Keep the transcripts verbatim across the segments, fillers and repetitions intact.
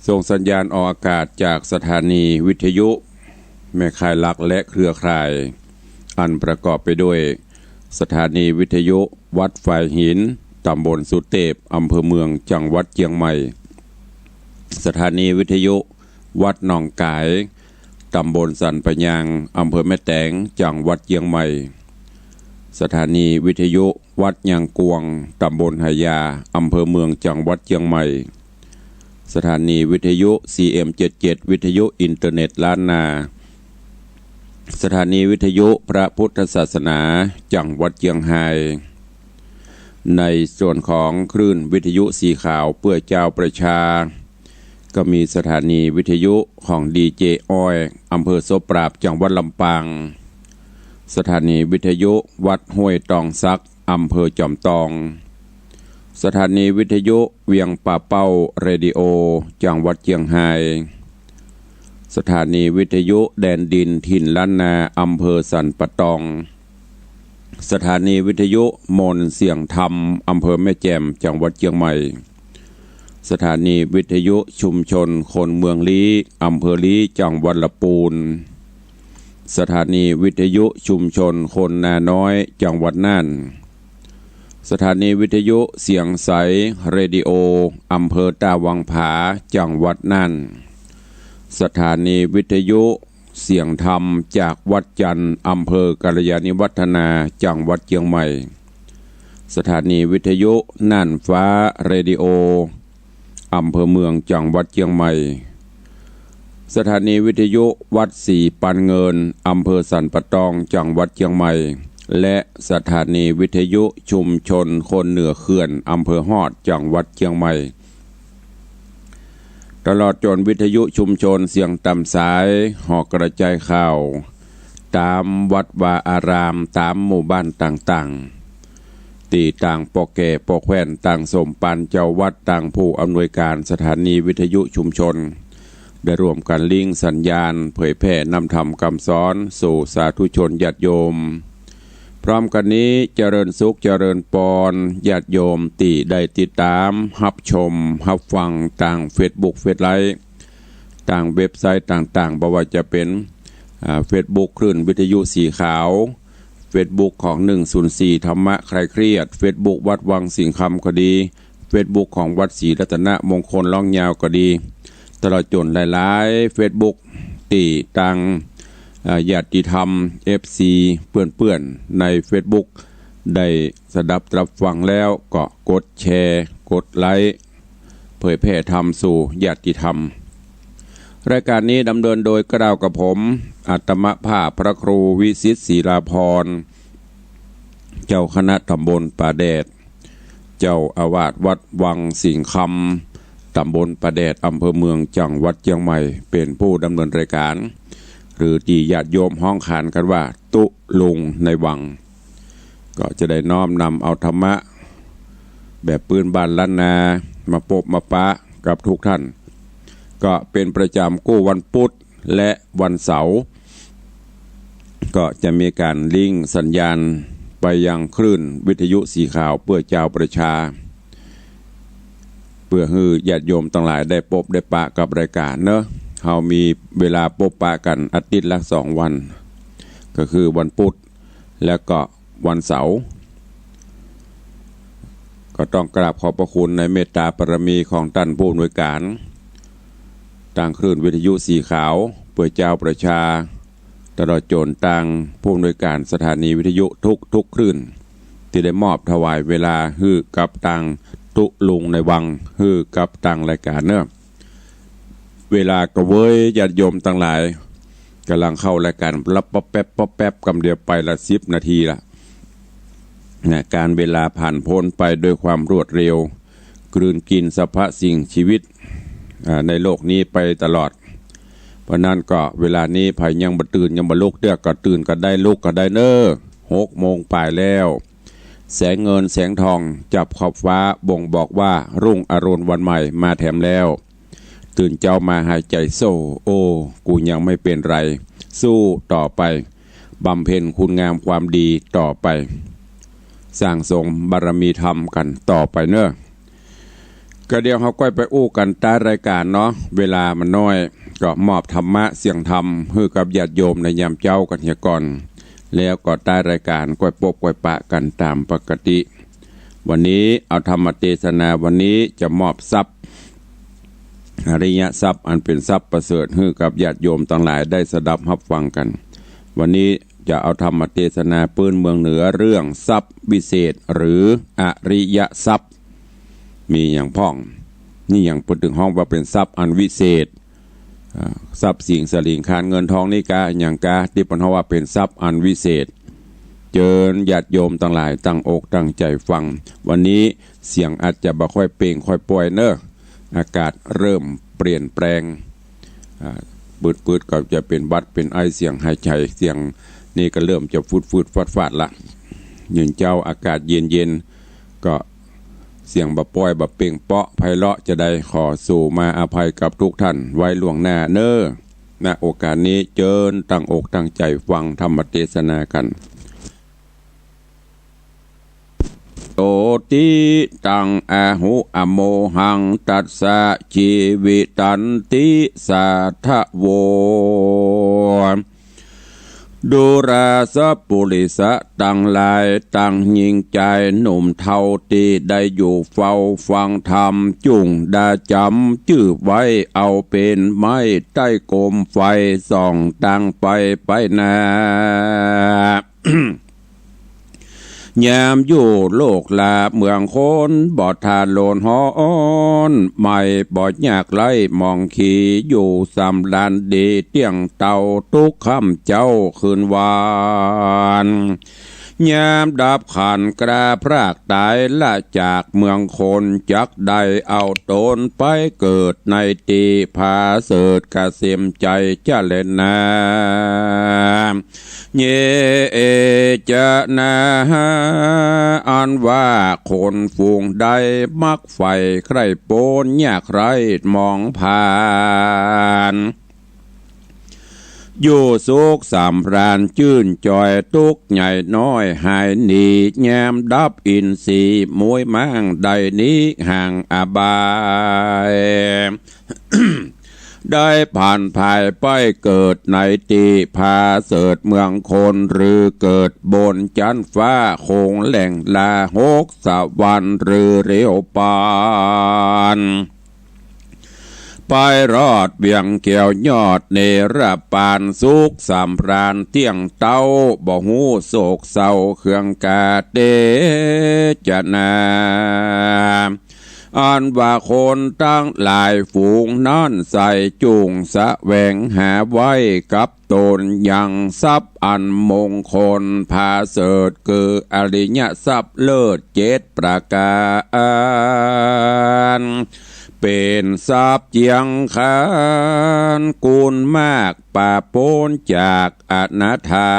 ส่งสัญญาณออกอากาศจากสถานีวิทยุแม่ข่ายหลักและเครือข่าย อันประกอบไปด้วยสถานีวิทยุวัดฝายหิน ตำบลสุเตพ อำเภอเมือง จังหวัดเจียงใหม่ สถานีวิทยุวัดหนองก๋าย ตำบลสันปะยาง อำเภอแม่แตง จังหวัดเจียงใหม่ สถานีวิทยุวัดยางกวง ตำบลหายา อำเภอเมือง จังหวัดเจียงใหม่ สถานีวิทยุ ซีเอ็มเจ็ดเจ็ด วิทยุอินเทอร์เน็ตล้านนา สถานีวิทยุพระพุทธศาสนา จังหวัดเจียงฮาย ในส่วนของคลื่นวิทยุสีขาวเปื้อจาวประชา ก็มีสถานีวิทยุของดีเจอ้อย อำเภอโสปราบ จังหวัดลำปาง สถานีวิทยุวัดห้วยตองสัก อำเภอจอมตอง สถานีวิทยุเวียงป่าเป้าเรดิโอ จังหวัดเจียงฮาย สถานีวิทยุแดนดินถิ่นล้านนา อำเภอสันป่าตอง สถานีวิทยุมนต์เสียงธรรม อำเภอแม่แจ่ม จังหวัดเจียงใหม่ สถานีวิทยุชุมชนคนเมืองลี้ อำเภอลี้ จังหวัดละปูน สถานีวิทยุชุมชนคนนาน้อย จังหวัดน่าน สถานีวิทยุเสียงใสเรดิโอ อำเภอต้าวังผา จังหวัดน่าน สถานีวิทยุเสียงธรรมจากวัดจันทร์ อำเภอกัลยาณิวัฒนา จังหวัดเจียงใหม่ สถานีวิทยุน่านฟ้าเรดิโอ อำเภอเมือง จังหวัดเจียงใหม่ สถานีวิทยุวัดศรีปันเงิน อำเภอสันป่าตอง จังหวัดเจียงใหม่ และสถานีวิทยุชุมชนคนเหนือเขื่อน อำเภอฮอด จังหวัดเจียงใหม่ ตลอดจ๋นวิทยุชุมชนเสียงต๋ามสาย ห่อกระจายข่าว ต๋ามวัดวาอาราม ต๋ามหมู่บ้านต่างๆ ตี้ต่างป้อแก่ป้อแคว่น ต่างส้มปานเจ้าวัด ต่างผู้อำนวยก๋านสถานีวิทยุชุมชน ได้ร่วมกั๋นลิงก์สัญญาณ เผยแผ่นำธรรมกำสอน สู่สาธุชนญาติโยม พร้อมกั๋นนี้ เจริญสุขเจริญปอน ญาติโยมตี้ได้ติดต๋าม ฮับชม ฮับฟังตางเฟซบุ๊ก เฟซไลฟ์ ตางเว็บไซต์ต่างๆ บ่ว่าจะเป๋น อ่า เฟซบุ๊กคลื่นวิทยุสีขาว เฟซบุ๊กของ หนึ่งศูนย์สี่ ธรรมะคลายเครียด เฟซบุ๊กวัดวังสิงห์คำก็ดี เฟซบุ๊กของวัดศรีรัตนมงคลร้องยาวก็ดี ตลอดจ๋นหลายๆ เฟซบุ๊กตี้ตาง อ่า ญาติธรรม เอฟซี เปื้อนๆ ในเฟซบุ๊ก ได้สดับตรับฟังแล้วก็กดแชร์ กดไลก์ เผยแผ่ธรรมสู่ญาติธรรม รายก๋านนี้ดำเนินโดยเกล้ากับผม อาตมาภาพพระครูวิสิทธิ์ ศิลาภรณ์ เจ้าคณะตำบลป่าแดด เจ้าอาวาสวัดวังสิงห์คำ ตำบลป่าแดด อำเภอเมือง จังหวัดเจียงใหม่ เป๋นผู้ดำเนินรายก๋าน หรือตี้ญาติโยมฮ้องขานกั๋นว่า ตุ๊ลุงในวัง ก็จะได้น้อมนำเอาธรรมะแบบปื้นบ้านล้านนา มาปบมาปะกับทุกท่าน ก็เป๋นประจ๋ำกู้วันปุธและวันเสาร์ ก็จะมีก๋านลิงก์สัญญาณไปยังคลื่นวิทยุสีขาวเปื้อจาวประชา เปื้อหื้อญาติโยมตังหลายได้ปบได้ปะกับรายก๋านเนาะ เฮามีเวลาปบปะกั๋นอาทิตย์ละสองวัน ก็คือวันปุธ และก็วันเสาร์ ก็ต้องกราบขอบพระคุณในเมตตาบารมีของต้านผู้อำนวยก๋าน ตางคลื่นวิทยุสีขาวเปื้อจาวประชา ตลอดจ๋นตางผู้อำนวยก๋านสถานีวิทยุทุกๆ คลื่น ตี้ได้มอบถวายเวลาหื้อกับตางตุ๊ลุงในวัง หื้อกับตางรายก๋านเนาะ เวลาก็เว้ย ญาติโยมตังหลาย ก่ำลังเข้ารายก๋านลับป๊อบแป๊บป๊อบแป๊บ กำเดียวไปละสิบนาทีละ นะ ก๋านเวลาผ่านพ้นไปด้วยความรวดเร็ว กลืนกิ๋นสรรพสิ่งชีวิต อ่า ในโลกนี้ไปตลอด เพราะนั้นก็เวลานี้ใผยังบ่ตื่นยังบ่ลุกเตื้อ ก็ตื่นก็ได้ลุกก็ได้เน้อ หกโมงปายแล้ว แสงเงินแสงทองจับขอบฟ้าบ่งบอกว่ารุ่งอรุณวันใหม่มาแถมแล้ว ตื่นเจ๊ามาหายใจ๋โซ่ โอ้ กูยังไม่เป๋นไร สู้ต่อไป บำเพ็ญคุณงามความดีต่อไป สั่งสมบารมีธรรมกั๋นต่อไปเน้อ ก็เดี๋ยวเฮาก้อยไปอู้กั๋นใต้รายก๋านเนาะ เวลามันน้อย ก็มอบธรรมะเสียงธรรมหื้อกับญาติโยมในยามเจ๊ากั๋นเหียก่อน แล้วก็ใต้รายก๋านก้อยปบก้อยปะกั๋นต๋ามปกติ วันนี้เอาธรรมเตสนา วันนี้จะมอบทรัพย์ อริยทรัพย์อันเป๋นทรัพย์ประเสริฐหื้อกับญาติโยมตังหลายได้สดับฮับฟังกั๋น วันนี้จะเอาธรรมเตสนาปื้นเมืองเหนือเรื่องทรัพย์วิเศษหรืออริยทรัพย์ มีหยังพ่อง นี่หยังเปิ้นตึงฮ้องว่าเป๋นทรัพย์อันวิเศษ อ่า ทรัพย์สิงห์สลิงคารเงินทองนี่กา หยังกา ตี้เปิ้นฮ้องว่าเป๋นทรัพย์อันวิเศษ เจิญญาติโยมตังหลายตั้งอกตั้งใจ๋ฟัง วันนี้เสียงอาจจะบ่ค่อยเปล่งค่อยป่อยเนาะ อากาศเริ่มเปลี่ยนแปลง อ่า ปื๊ดๆ ก็จะเป๋นหวัดเป๋นไอ เสียงหายใจ๋ เสียงนี่ก็เริ่มจะฟืดๆ ฟาดๆ ละ ยามเจ๊าอากาศเย็นๆ ก็เสียงบ่ป่อยบ่เปล่งเปาะไพเราะจาใด ขอสู่มาอภัยกับทุกท่านไว้ล่วงหน้าเนาะ ณ โอกาสนี้เจิญตั้งอกตั้งใจ๋ฟังธรรมเตสนากั๋น โตติตังอาหุอโมหัง ตัสสะจีวิตันติสาทะโว ดูราสะปุริสะตังหลาย ตังญิงจายหนุ่มเฒ่า ตี้ได้อยู่เฝ้าฟังธรรม จุ่งดาจ๋ำจื้อไว้เอาเป๋นไม้ ใต้โกมไฟส่องตางไปไปนา ยามอยู่โลกลาเมืองคน บ่ทาโลนฮ้อน ไม่บ่ยากไร้หมองขี อยู่สำราญดีเตี้ยงเต้า ทุกค่ำเจ๊าคืนวัน ยามดับขันธ์กล้าพรากต๋าย ละจากเมืองคน จักได้เอาต๋นไปเกิดในตี้ผาเสริฐ เกษมใจ๋จะแลนา เย เอ จะนา อันว่าคนฝูงใดมักใฝ่ใคร่ป๊นยากไร้หมองผ่าน อยู่สุขสำราญจื้นจอย ตุ๊กข์ใหญ่น้อยหายหนี ยามดับอินทรีย์มุ้ยม้างได้หนีห่างอบาย ได้ผันภายไปเกิดในตี้ผาเสริฐเมืองคน หรือเกิดบนจั๊นฟ้าคงแหล่งลาหกสวรรค์หรือเหลียวปาน ไปรอดเวียงแก้วยอดเนรปาน สุขสำราญเตี้ยงเต้า บ่ฮู้โศกเศร้าเคืองกา เตจะนา อันว่าคนตังหลายฝูงนั้นใส่จุ่งแสวงหาไว้กับต๋นยังทรัพย์อันมงคลผาเสริฐ คืออริยทรัพย์เลิศเจ็ดประก๋าน เป๋นทรัพย์เจียงคาน กู๋นมากปราบป๊นจากอนาถา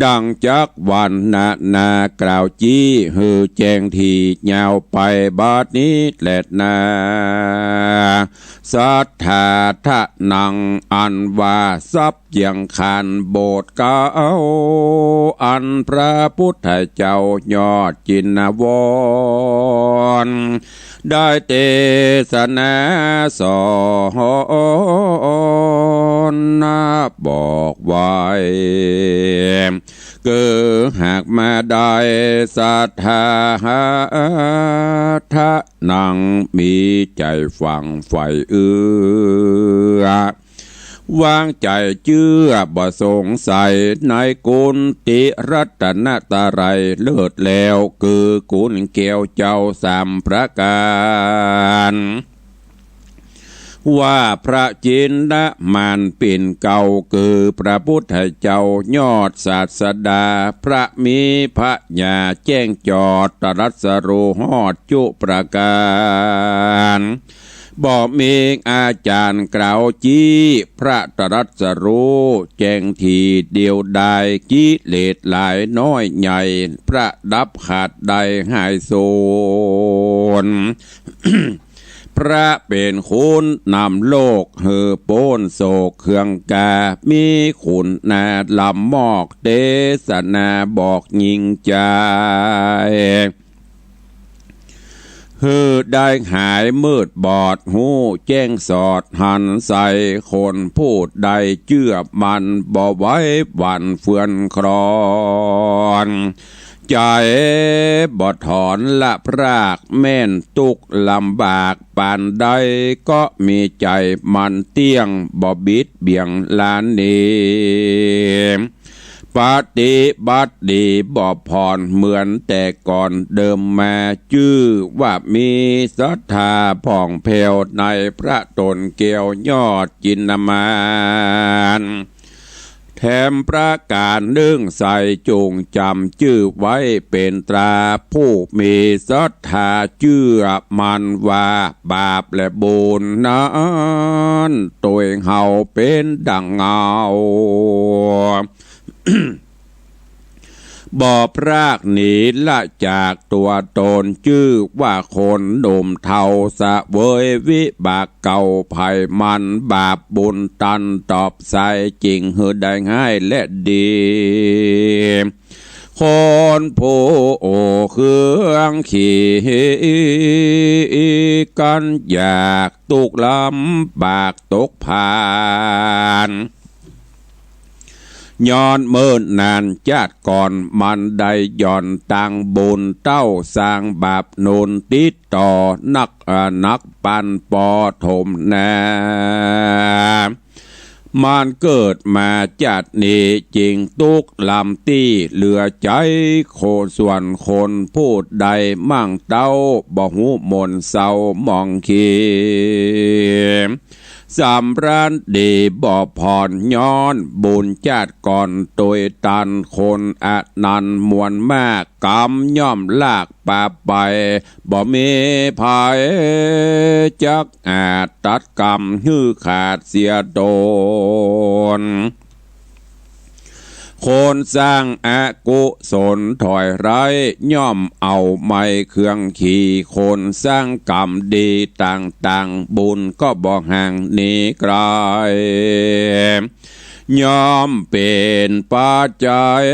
ดังจักวรรณนากล่าวจี้หื้อแจ้งถี่ยาวไปบัดนี้แลนา สัทธาทะนัง อันว่าทรัพย์เจียงคาน โบสถ์เก๊า อันพระพุทธเจ้ายอดจินวร ได้เตสนาสอนบอกไว้ คือหากมาได้สัทธาทะนัง มีใจ๋ฝังใฝ่เอื้อ วางใจ๋เจื้อบ่สงสัย ในกุณฑิรัตนตรัยเลิศแล้ว คือกุณแก้วเจ้าสามประก๋าน ว่าพระจินมานปิ่นเกล้า คือพระพุทธเจ้ายอดศาสดา พระมีผญาแจ้งจอดตรัสรู้ฮอดจุประก๋าน บ่มีอาจ๋ารย์กล่าวจี้ พระตรัสรู้แจ้งถี่เดียวดาย กิเลสหลายน้อยใหญ่ พระดับขาดได้หายสูญ พระเป๋นคุณนำโลกหื้อป๊นโศกเคืองกา มีคุณนาล้ำมอก เตสนาบอกยิ่งใจ๋ หื้อได้หายมืดบอด ฮู้แจ้งสอดหันใส คนผู้ใดเจื้อมั่น บ่ไหวหวั่นเฟือนคลอน ใจ๋บ่ถอนละพราก แม่นตุ๊กข์ลำบากปานใด ก็มีใจ๋มันเตี้ยง บ่บิดเบี่ยงลานหนี ปฏิบัติดีบ่ผ่อน เหมือนแต่ก่อนเดิมมา จื้อว่ามีศรัทธาผ่องแผ้ว ในพระต๋นแก้วยอดจินดามาน แถมประก๋านนึ่งใส จงจ๋ำจื้อไว้เป๋นตรา ผู้มีศรัทธาเจื้อมั่นว่า บาปและบุญนั้น ตวยเฮาเป๋นดั่งเงา บ่พรากหนีละจากตั๋วต๋น จื้อว่าคนหนุ่มเฒ่า เสวยวิบากเก่า ไผมันบาปบุญตันตอบใส จึงหื้อได้ฮ้ายและดี คนผู้เครื่องขี กั๋นอยากตุ๊กข์ลำบากตกผาน ย้อนเมินนานจาติก่อน มันได้หย่อนตังบุญเต้า สร้างบาปหนุนติดต่อ นัก อ่า นักปานปอถมนา มันเกิดมาจาตินี้ จึงตุ๊กข์ลำตี้เหลือใจ๋ โค ส่วนคนผู้ใดมั่งเต้า บ่ฮู้หม่นเศร้าหมองขี้ สำราญดีบ่ผ่อน ย้อนบุญจาติก่อนตวยตัน คนอันนั้นมวลมาก กรรมย่อมลากปาไป บ่มีไผจักอาจตัดกรรมหื้อขาดเสียตน คนสร้างอกุศลถอยร้าย ย่อมเอาไม้เคืองขี คนสร้างกรรมดีต่างๆ บุญก็บ่ห่างหนีไกล ย่อมเป๋นปัจจัย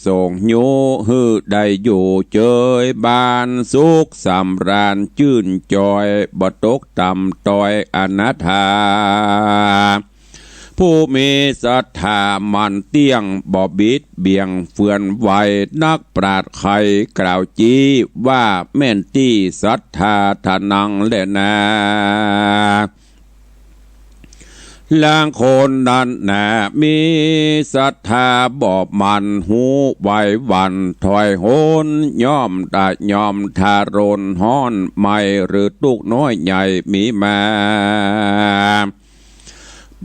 ส่งยุหื้อได้อยู่เจยบานสุข สำราญจื้นจอย บ่ตกต่ำต้อยอนาถา ผู้มีศรัทธามั่นเตี้ยง บ่บิดเบี่ยงเฟือนไหว นักปราชญ์ใค่กล่าวจี้ ว่าแม่นตี้ศรัทธาทานังแลนา ลางคนนั้นนา มีศรัทธาบ่มั่น ฮู้ไหวหวั่นถอยหน ย่อมตะยอมทะรนฮ้อนไหม้ หรือตุ๊กข์น้อยใหญ่มีมา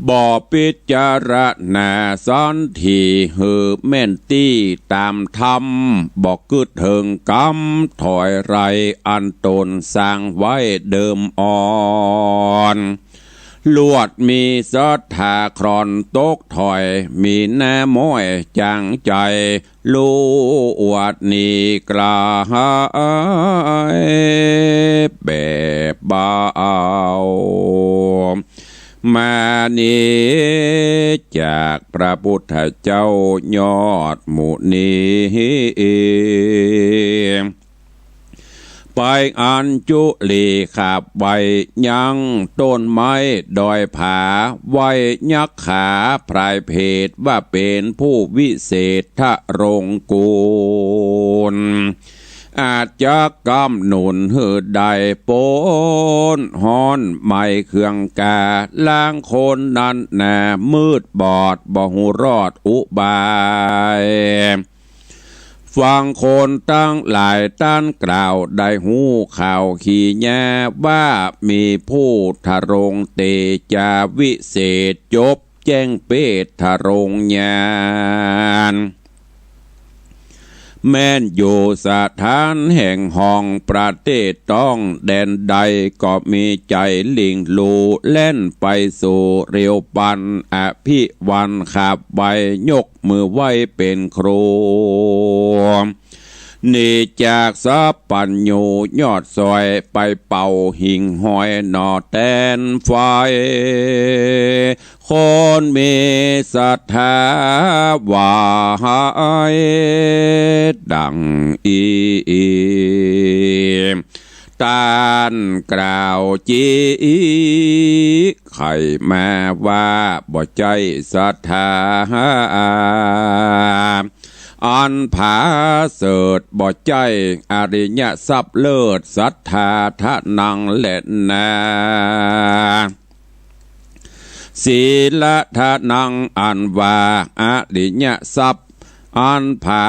บ่พิจารณาสันที หื้อแม่นตี้ต๋ามธรรม บ่กึ๊ดเถิงกรรมถอยไร้ อันต๋นสร้างไว้เดิมอ่อน ลวดมีศรัทธาคลอนตกถอย มีหน้าม้อยจ๋างใจ๋ ลวดหนีไกลแบบเบา มานี้จากพระพุทธเจ้ายอดมุนี ไปอัญจุลีขาบไหว้ยังต้นไม้ดอยผา ไหว้ยักขาพรายเพทว่าเป๋นผู้วิเศษทะรงกูล อาจจะกำหนุนหื้อได้ป๊นฮ้อนไหม้เคืองกา ลางคนนั้นนามืดบอดบ่ฮู้รอดอุบาย ฟังคนตังหลายต้านกล่าว ได้ฮู้ข่าวขีญาว่า มีผู้ทะรงเตจาวิเศษ จบแจ้งเปตทะรงญาณ แม่นอยู่สถานแห่งห้องประเทศต้องแดนใด ก็มีใจ๋หลิ่งลู่แล่นไปสู่เรียวปัน อภิวันขับไหว้ยก มือไหว้เป๋นครู นี้จากสัพพัญญูยอดซอย ไปเป่าหิ่งห้อยหน่อแตนไฟ คนมีศรัทธาไหว้ดังอี้ ต้านกล่าวจี๊ ใค่มาว่าบ่ใจ้ศรัทธาอันผาเสริฐ บ่ใจ้อริยทรัพย์เลิศ สัทธาทะนังแลนา สีลทะนัง อันว่าอริยทรัพย์อันผา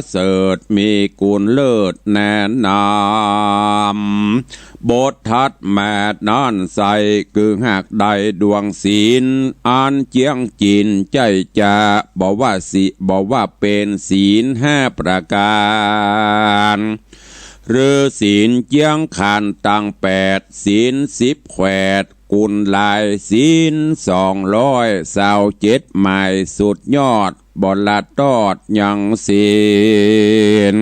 เสริฐ มีกุณเลิศแนะนำ บทถัดมานั้นใส่ คือหากได้ดวงศีลอันเจี้ยงจิ๋น ใจ้จะบ่ว่าสิ บ่ว่าเป๋นศีลห้าประก๋าน หรือศีลเจี้ยงขันธ์ตังแปด ศีลสิบแขวด กุณหลาย ศีลสองร้อยซาวเจ็ดหมาย สุดยอดบ่ละตอดยังศีล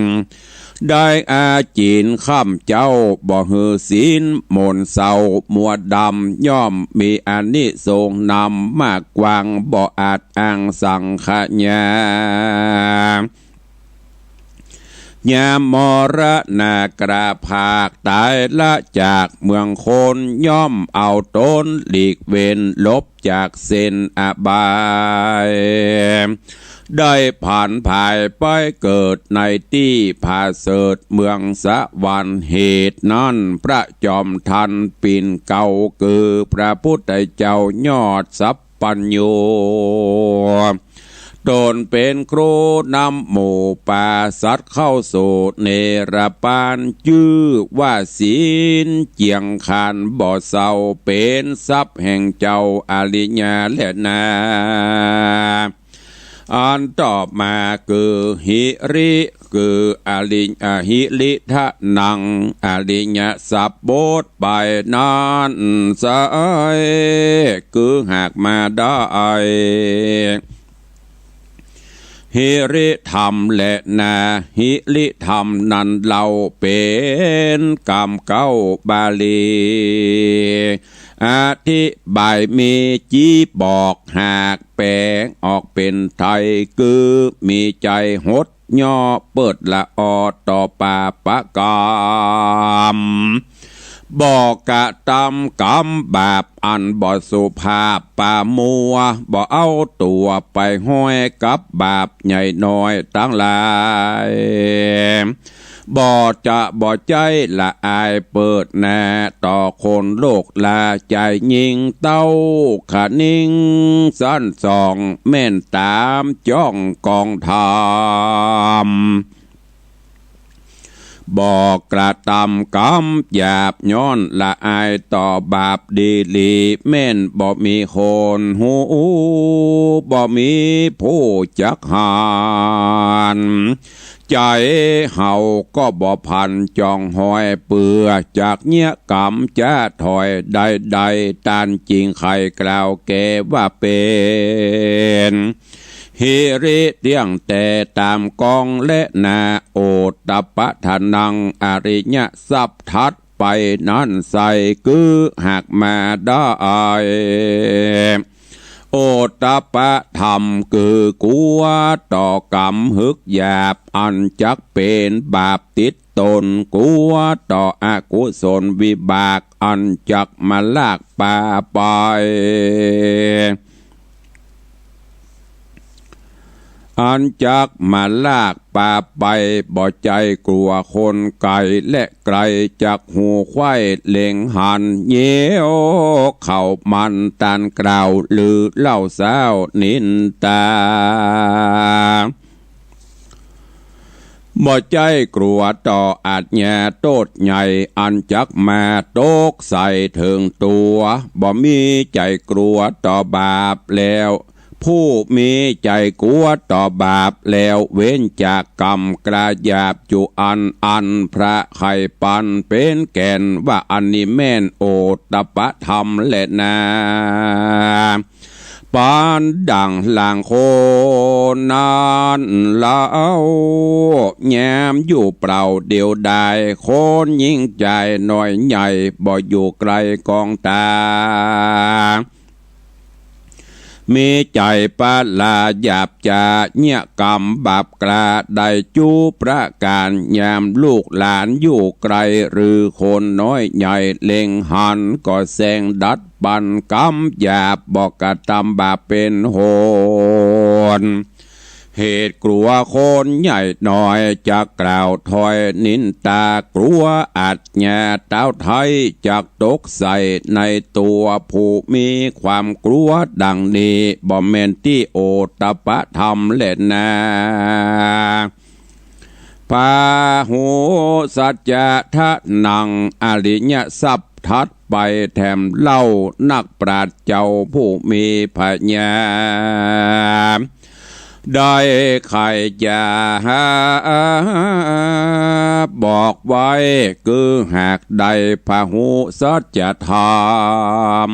ได้อาจิ๋นค่ำเจ๊า บ่หื้อศีลหม่นเศร้ามัวดำ ย่อมมีอานิสงส์นำมากกว้าง บ่อาจอ้างสังขยา ยามมรณะกราภาคต๋ายละจากเมืองคน ย่อมเอาต๋นหลีกเว้นหลบจากเส้นอบาย ได้ผันผายไปเกิดในตี้ผาเสริฐเมืองสวรรค์ เหตุนั้นพระจอมทันปิ่นเกล้า คือพระพุทธเจ้ายอดสัพพัญญู ต๋นเป๋นครูนำหมู่ปาสัตว์เข้าสู่นิรปาน จื้อว่าศีลเจี้ยงขันธ์บ่เศร้า เป๋นทรัพย์แห่งเจ้าอริยะแลนา อันต่อมาคือหิริ คืออริยะ หิริทะนัง อริยทรัพย์บทไปนั้นใส่ คือหากมาได้ หิริธรรมแลนา หิริธรรมนั้นเล่าเป๋นกำเก๊าบาลี อธิบายมีจีบอก หากแป๋ออกเป๋นไทย คือมีใจ๋หดเยียะเปิดละออต่อปาปะกรรม บ่กระตำกรรมบาปอันบ่สุภาพ ปามัว บ่เอาตั๋วไปห้อยกับบาปใหญ่น้อยตังหลาย บ่จะบ่ใจ้ละอายเปิดหน้าต่อคนโลกลา ใจ๋ญิงเต้าคะนิงสันสอง แม่นต๋ามจ้องกองธรรม บ่กระตำกรรมหยาบย้อนละอายต่อบาปดีหลี แม่นบ่มีคนฮู้ บ่มีผู้จักหัน ใจ๋เฮาก็บ่พันจ้องห้อย เปื้อจักเยียะกรรมจะถอยได้ใด ต้านจึงใค่กล่าวแก่ว่าเป๋น หิริเตี้ยงแต๊ต๋ามกองแลนา โอตตัปปะทะนัง อริยทรัพย์ถัดไปนั้นใส่ คือหากมาได้ โอตตัปปะธรรม คือกั๋วต่อกรรมหึกหยาบ อันจักเป๋นบาปติดต๋น กั๋วต่ออกุศลวิบาก อันจักมาลากปาไป อันจักมาลากปาไป บ่ใจ้กั๋วคนไก๋และไก๋ จักฮู้ใค่เล็งหัน เยียะเข้ามันต้านกล่าว หรือเล่าเซ้านินตา บ่ใจ้กั๋วต่ออาชญาโต้ษใหญ่ อันจักมาตกใส่เถิงตั๋ว บ่มีใจ๋กั๋วต่อบาปแล้ว ผู้มีใจ๋กั๋วต่อบาปแล้ว เว้นจากกรรมกระหยาบจุอัน อันพระใค่ปันเป๋นแก่นว่า อันนี้แม่นโอตตัปปะธรรมแลนา ปานดั่งหลังคนนั้นเล่า แย้มอยู่เปล่าเดียวดาย คนยิ่งใจ๋น้อยใหญ่ บ่อยู่ไกลกองตา มีใจ๋ประหลาดหยาบจ๋า เยียะกรรมบาปกล้า ได้จุประก๋าน ยามลูกหลานอยู่ไกล หรือคนน้อยใหญ่เล็งหัน ก็แสงดัด ปันกรรมหยาบ บ่กระตำบาปเป๋นหน เหตุกลัวคนใหญ่น้อย จะกล่าวถ้อยนินตา กลัวอาชญาต้าวไท้ จักตกใส่ในตั๋ว ผู้มีความกลัวดังนี้ บ่แม่นตี้โอตตัปปะธรรมแลนา พาหุสัจจะทะนัง อริยทรัพย์ถัดไปแถมเล่า นักปราชญ์เจ้าผู้มีผญา ได้ใค่จะบอกไว้ คือหากได้พาหุสัจจะธรรม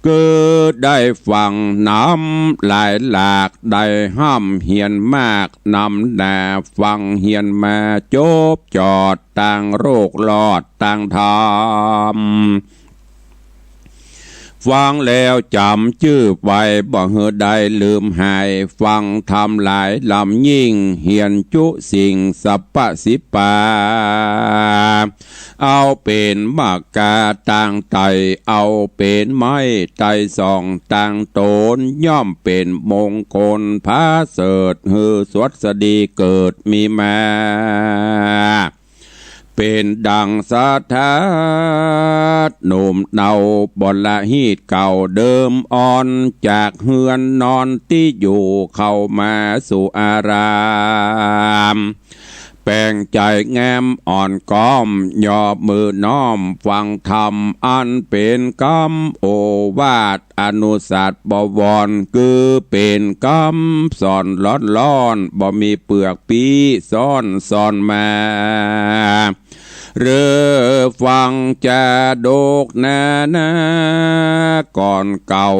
คือได้ฟังนำหลายหลาก ได้ฮ่ำเฮียนมากนำหนา ฟังเฮียนมาจบจอด ตางโลกรอดตางธรรม ฟังแล้วจ๋ำจื้อไว้ บ่หื้อได้ลืมหาย ฟังธรรมหลายล้ำยิ่ง เฮียนจุสิ่งสัพพะสิบประ เอาเป๋นมากาตางไต่ เอาเป๋นไม้ไต่ส่องตางต๋น ย่อมเป๋นมงคลผาเสริฐ หื้อสวัสดีเกิดมีมา เป๋นดั่งสถาดหนุ่มเนา บรรฮีตเก่าเดิมอ่อน จากเฮือนนอนตี้อยู่ เข้ามาสู่อาราม แป๋งใจ๋แง้มอ่อนก้อม ยอมือน้อมฟังธรรม อันเป๋นกำโอวาทอนุสาสน์บวร คือเป๋นกำสอนร้อนๆ บ่มีเปลือกปี้ซ้อนสอนมา เรือฟังจาดกนานา ก่อนเก่า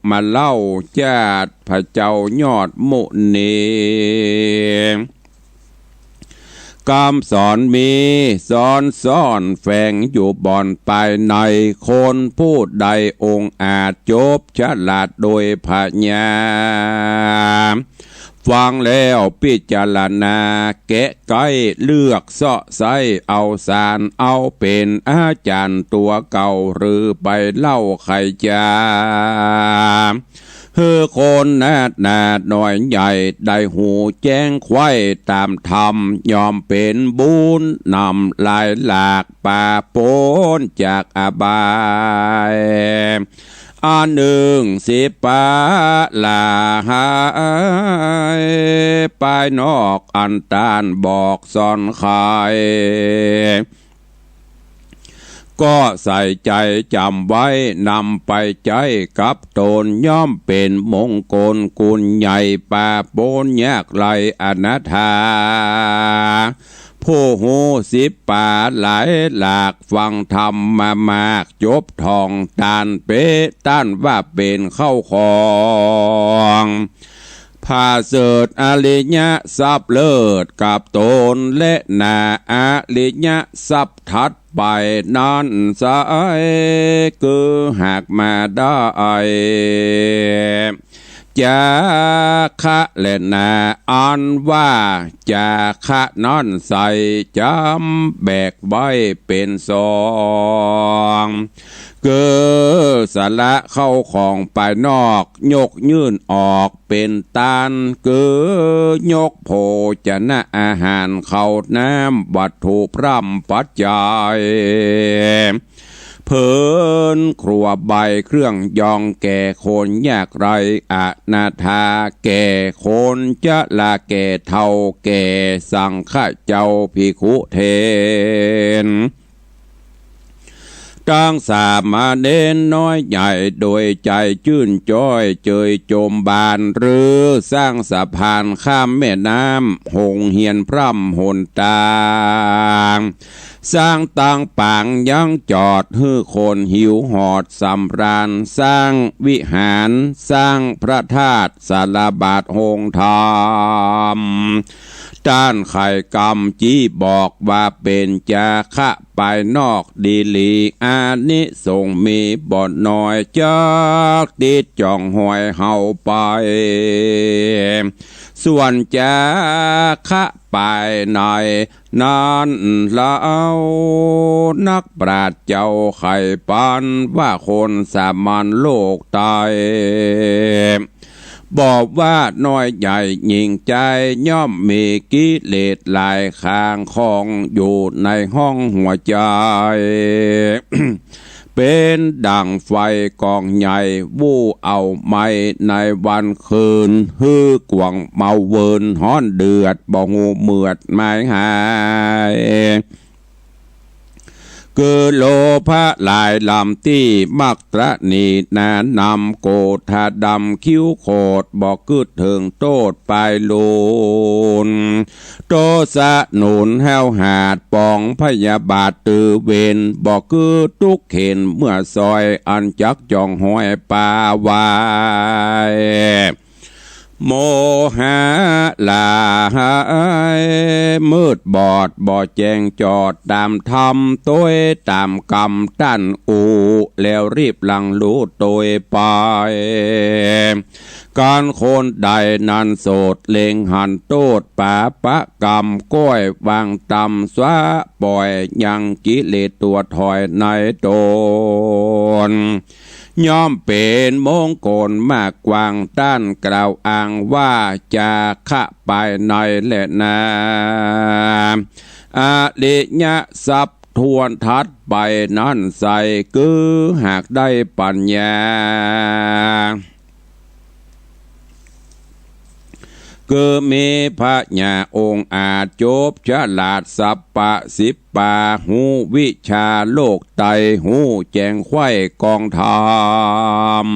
มาเล่าจาติพระเจ้ายอดมุนี กำสอนมีซ้อนซ่อนแฝงอยู่บ่อนภายใน คนผู้ใดองอาจจบฉลาดโดยผญา ฟังแล้วพิจารณาแกะไก้เลือกเซาะไซ้เอาสาร เอาเป๋นอาจ๋ารย์ตั๋วเก่า หรือไปเล่าใค่จา หื้อคนหนาหนาน้อยใหญ่ ได้ฮู้แจ้งไขว้ต๋ามธรรม ย่อมเป๋นบุญนำหลายหลาก ปาปนจากอบาย อันนึ่งสิบประหลาด ภายนอกอันต้านบอกสอนไข ก็ใส่ใจ๋จ๋ำไว้นำไปใจ๊กับต๋น ย่อมเป๋นมงคลกุณใหญ่ ปาปนยากไร้อนาถา ผู้ฮู้สิบประหลายหลาก ฟังธรรมมามากจบท่อง ต้านเป๋นต้านว่าเป๋นเข้าของ ผาเสริฐอริยทรัพย์เลิศกับต๋น และนาอริยทรัพย์ถัดไปนั้นไซร้ คือหากมาได้ จาคะและนา อันว่าจาคะนั้นไซร้ จ๋ำแบกไว้เป๋นสอง คือสละเข้าของภายนอก ยกยื่นออกเป๋นต้าน คือยกโภชนะอาหาร ข้าวน้ำ วัตถุพร่ำปัจจัย เผินครัวใบเครื่องยอง แก่คนยากไร้อนาถา แก่คนชราแก่เฒ่า แก่สังฆะเจ้าภิกขุเถร ต ตังสามเณรน้อยใหญ่โดยใจ๋จื้นจ้อยเจยจมบาน รื้อสร้างสะพานข้ามแม่น้ำ โฮงเฮียนพร่ำหนตาง สร้างตางปางยังจอด หื้อคนหิวหอดสำราญ สร้างวิหาร สร้างพระธาตุ สาราบาทโฮงธรรม ต้านไขกรรมจี้บอกว่าเป๋นจาคะปายนอกดีหลี อานิสงส์มีบ่น้อย จักติดจ๋องฮอยเฮาไป ส่วนจาคะปายในนั้นเล่า นักปราชญ์เจ้าไขปันว่าคนสามัญโลกไต บอกว่าน้อยใหญ่หญิงจาย ย่อมมีกิเลสหลายข้องคองอยู่ในห้องหัวใจ๋ เป๋นดั่งไฟก๋องใหญ่ อู้เอาไหม้ในวันคืน หื้อกว้างเมาเวินฮ้อนเดือด บ่ฮู้เมือดหมายหาย คือโลภะหลายลำตี้ มักตระหนี่หนานำ โกธาดำคิ้วโขด บ่กึ๊ดเถิงโต้ษปายลูน โตสะหนุนแห้วหาด ป๋องพยาบาทตือเวร บ่กึ๊ดตุ๊กข์เข็ญเมื่อซอย อันจักจ๋องฮอยปาไว้ โมหะหลาย มืดบอดบ่แจ้งจอดต๋ามธรรม ตวยต๋ามกรรมต้านอู้ แล้วรีบหลั่งลู่ตวยไป กันคนใดนั้นโสด เล็งหันโต้ษปาปะกรรม ก้อยวางต่ำสะป่อย ยังกิเลสตั๋วถอยในต๋น ย่อมเป๋นมงคลมากกว้าง ต้านกล่าวอ้างว่า จาคะปายในแลนา อริยทรัพย์ถ้วนทัดไปนั้นไส้ คือหากได้ปัญญา คือมีผญาองอาจ จบฉลาดสัพพะสิบป่า ฮู้วิชาโลกไต ฮู้แจ้งใคว่กองธรรม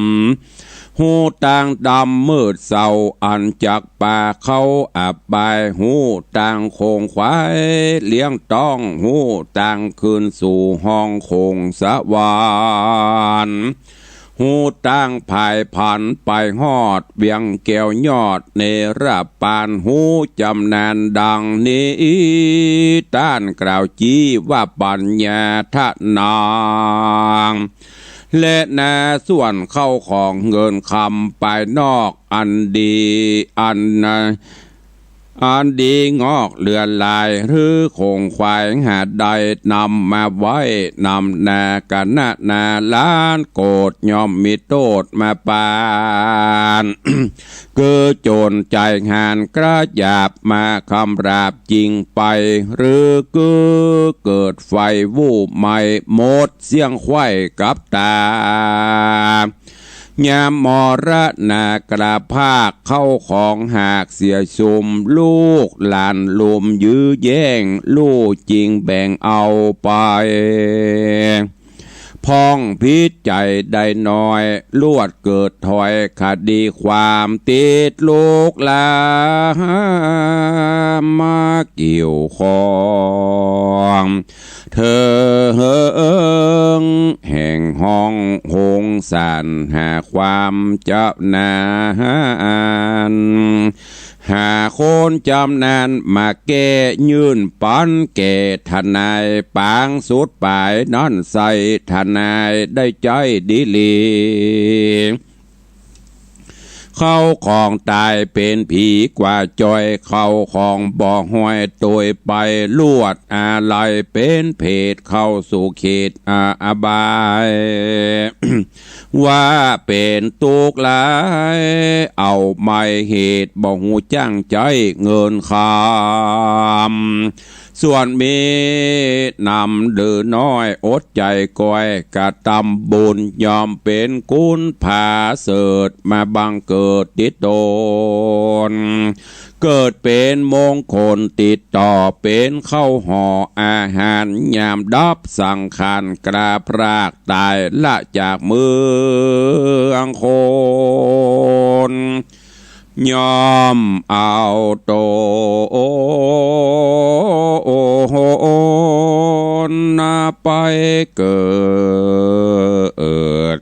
ฮู้ตางดำมืดเศร้า อันจักปาเข้าอบาย ฮู้ตางขงขวายเลี้ยงต้อง ฮู้ตางคืนสู่ห้องขงสวรรค์ ฮู้ตางผายผันไปฮอดเวียงแก้วยอดเนรปาน ฮู้จำนาญดังนี้ ต้านกล่าวจี้ว่าปัญญาทะนาง และนาส่วนเข้าของเงินคำปายนอก อันดี อันนา อันดีงอกเหลือหลาย หรือขงขวายหาได้นำมาไว้ นำนากัณณาล้านโกฏ ย่อมมีโต้ษมาปาน คือโจรใจ๋หาญกระหยาบมาคำหยาบจริงไป หรือคือเกิดไฟวูบไหม้หมดเสี้ยงใคว่กับต๋า ยามมรณาคราพาก เข้าของหากเสียสุม ลูกหลานลุมยื้อแย่ง ลู่จิงแบ่งเอาไป พ่องพิษใจ๋ได้น้อย ลวดเกิดถอยคดีความ ติดลูกหลานมาเกี่ยวข้อง เถิงแห่งห้องหงสารหาความจำนาญ หาคนจำนาญมาแก้ยื่นปันแก่ทนาย ปางสุดป๋ายนั้นไส้ทนายได้ใจ๊ดีหลี เข้าของต๋ายเป๋นผีกว่าจ้อย เข้าของบ่ห้อยตวยไป ลวดอาลัยเป๋นเผต เข้าสู่เขตอาอบาย ว่าเป๋นตุ๊กข์หลาย เอาไม้เหตุบ่ฮู้จั้งใจ๊เงินคำ ส่วนมีนำหรือน้อยอดใจ๋ก้อยกระตำบุญ ย่อมเป๋นคุณผาเสริฐมาบังเกิดติดต๋น เกิดเป๋นมงคลติดต่อเป๋นข้าวห่ออาหาร ยามดับสังขารกล้าพรากต๋ายละจากเมืองคน ย่อมเอาต๋นไปเกิด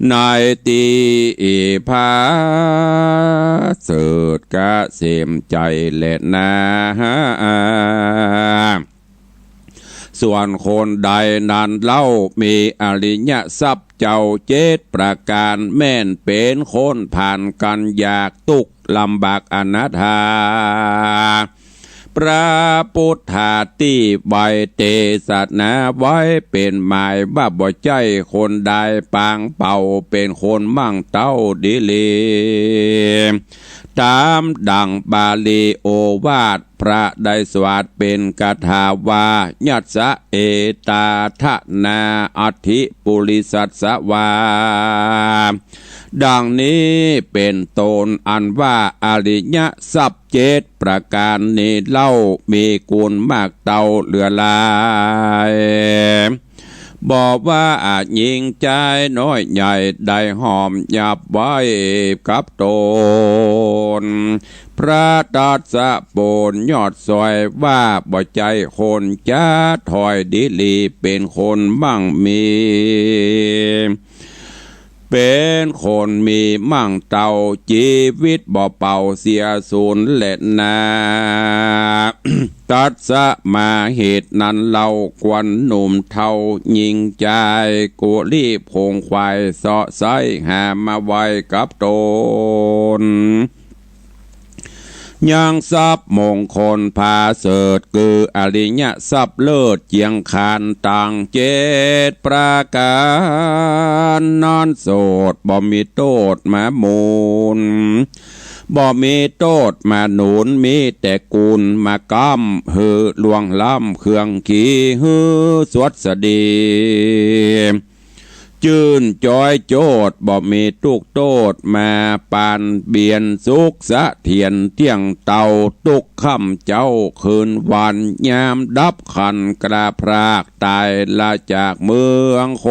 ในตี้ผาเสริฐเกษมไจ้แลนา ส่วนคนใดนั้นเล่ามีอริยทรัพย์เจ้าเจ็ดประก๋าน แม่นเป๋นคนผ่านก๋านยากตุ๊กข์ลำบากอนาถา พระปุทธาตี้ไว้เตสนาไว้เป๋นหมายว่าบ่ใจ้คนใดปางเป่า เป๋นคนมั่งเต้าดีหลี ต๋ามดั่งบาลีโอวาทพระได้สวาทเป๋นคาถาว่า ยัสสะเอตาทะนาอัตถิปุริสัสสะวา ดั่งนี้เป๋นต้น อันว่าอริยทรัพย์เจ็ดประก๋านนี้เล่า มีกูณมากเต้าเหลือหลาย บ่ว่าหญิงจายน้อยใหญ่ได้ห้อมยับไว้กับต๋น พระตัสสะโปรดยอดสวยว่าบ่ใจ้คนจะถอยดีหลี เป๋นคนมั่งมี เป๋นคนมีมั่งเต้า จีวิตบ่เป่าเสียสูญแลนา ตัสสะมาเหตุนั้นเล่า ควรหนุ่มเฒ่าหญิงจาย ควรรีบขงขวายเสาะใส้หามาไว้กับต๋น ยังทรัพย์มงคลผาเสริฐ คืออริยทรัพย์เลิศเจียงขานตังเจ็ดประก๋านนั้น โสดบ่มีโต้ษมาหมุน บ่มีโต้ษมาหนุน มีแต่กูณมาก้ำ หื้อล่วงล้ำเคืองขี หื้อสวัสดี จื้นจ้อยโจทย์ บ่มีตุ๊กข์โต้ษมาปานเบียน สุขเสถียรเตี้ยงเต้า ตุ๊กค่ำเจ๊าคืนวัน ยามดับขันกล้าพรากต๋ายละจากเมืองค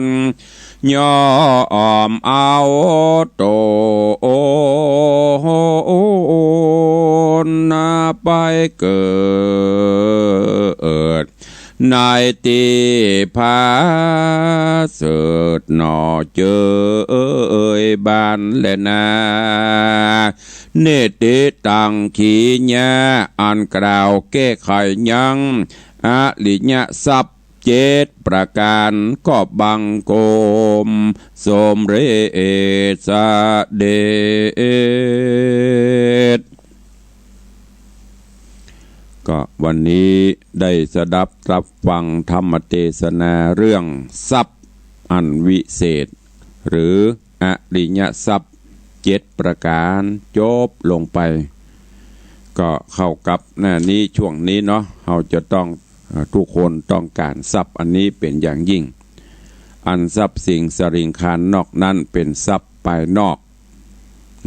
น ย่อมเอาต๋นไปเกิด ในตี้ผาเสริฐหน่อเจยบานแลนา นิติตังขีญา อันกล่าวแก้ไขยังอริยทรัพย์เจ็ดประก๋าน ก็บังคมสมเร็จเสด็จ ก็วันนี้ได้สดับรับฟังธรรมเตสนาเรื่องทรัพย์อันวิเศษ หรืออริยทรัพย์เจ็ดประก๋าน จบลงไป ก็เข้ากับหน้านี้ช่วงนี้เนาะ เฮาจะต้อง เอ่อ ทุกคนต้องก๋านทรัพย์อันนี้เป๋นอย่างยิ่ง อันทรัพย์สิงห์สริงคารนอกนั้นเป๋นทรัพย์ภายนอก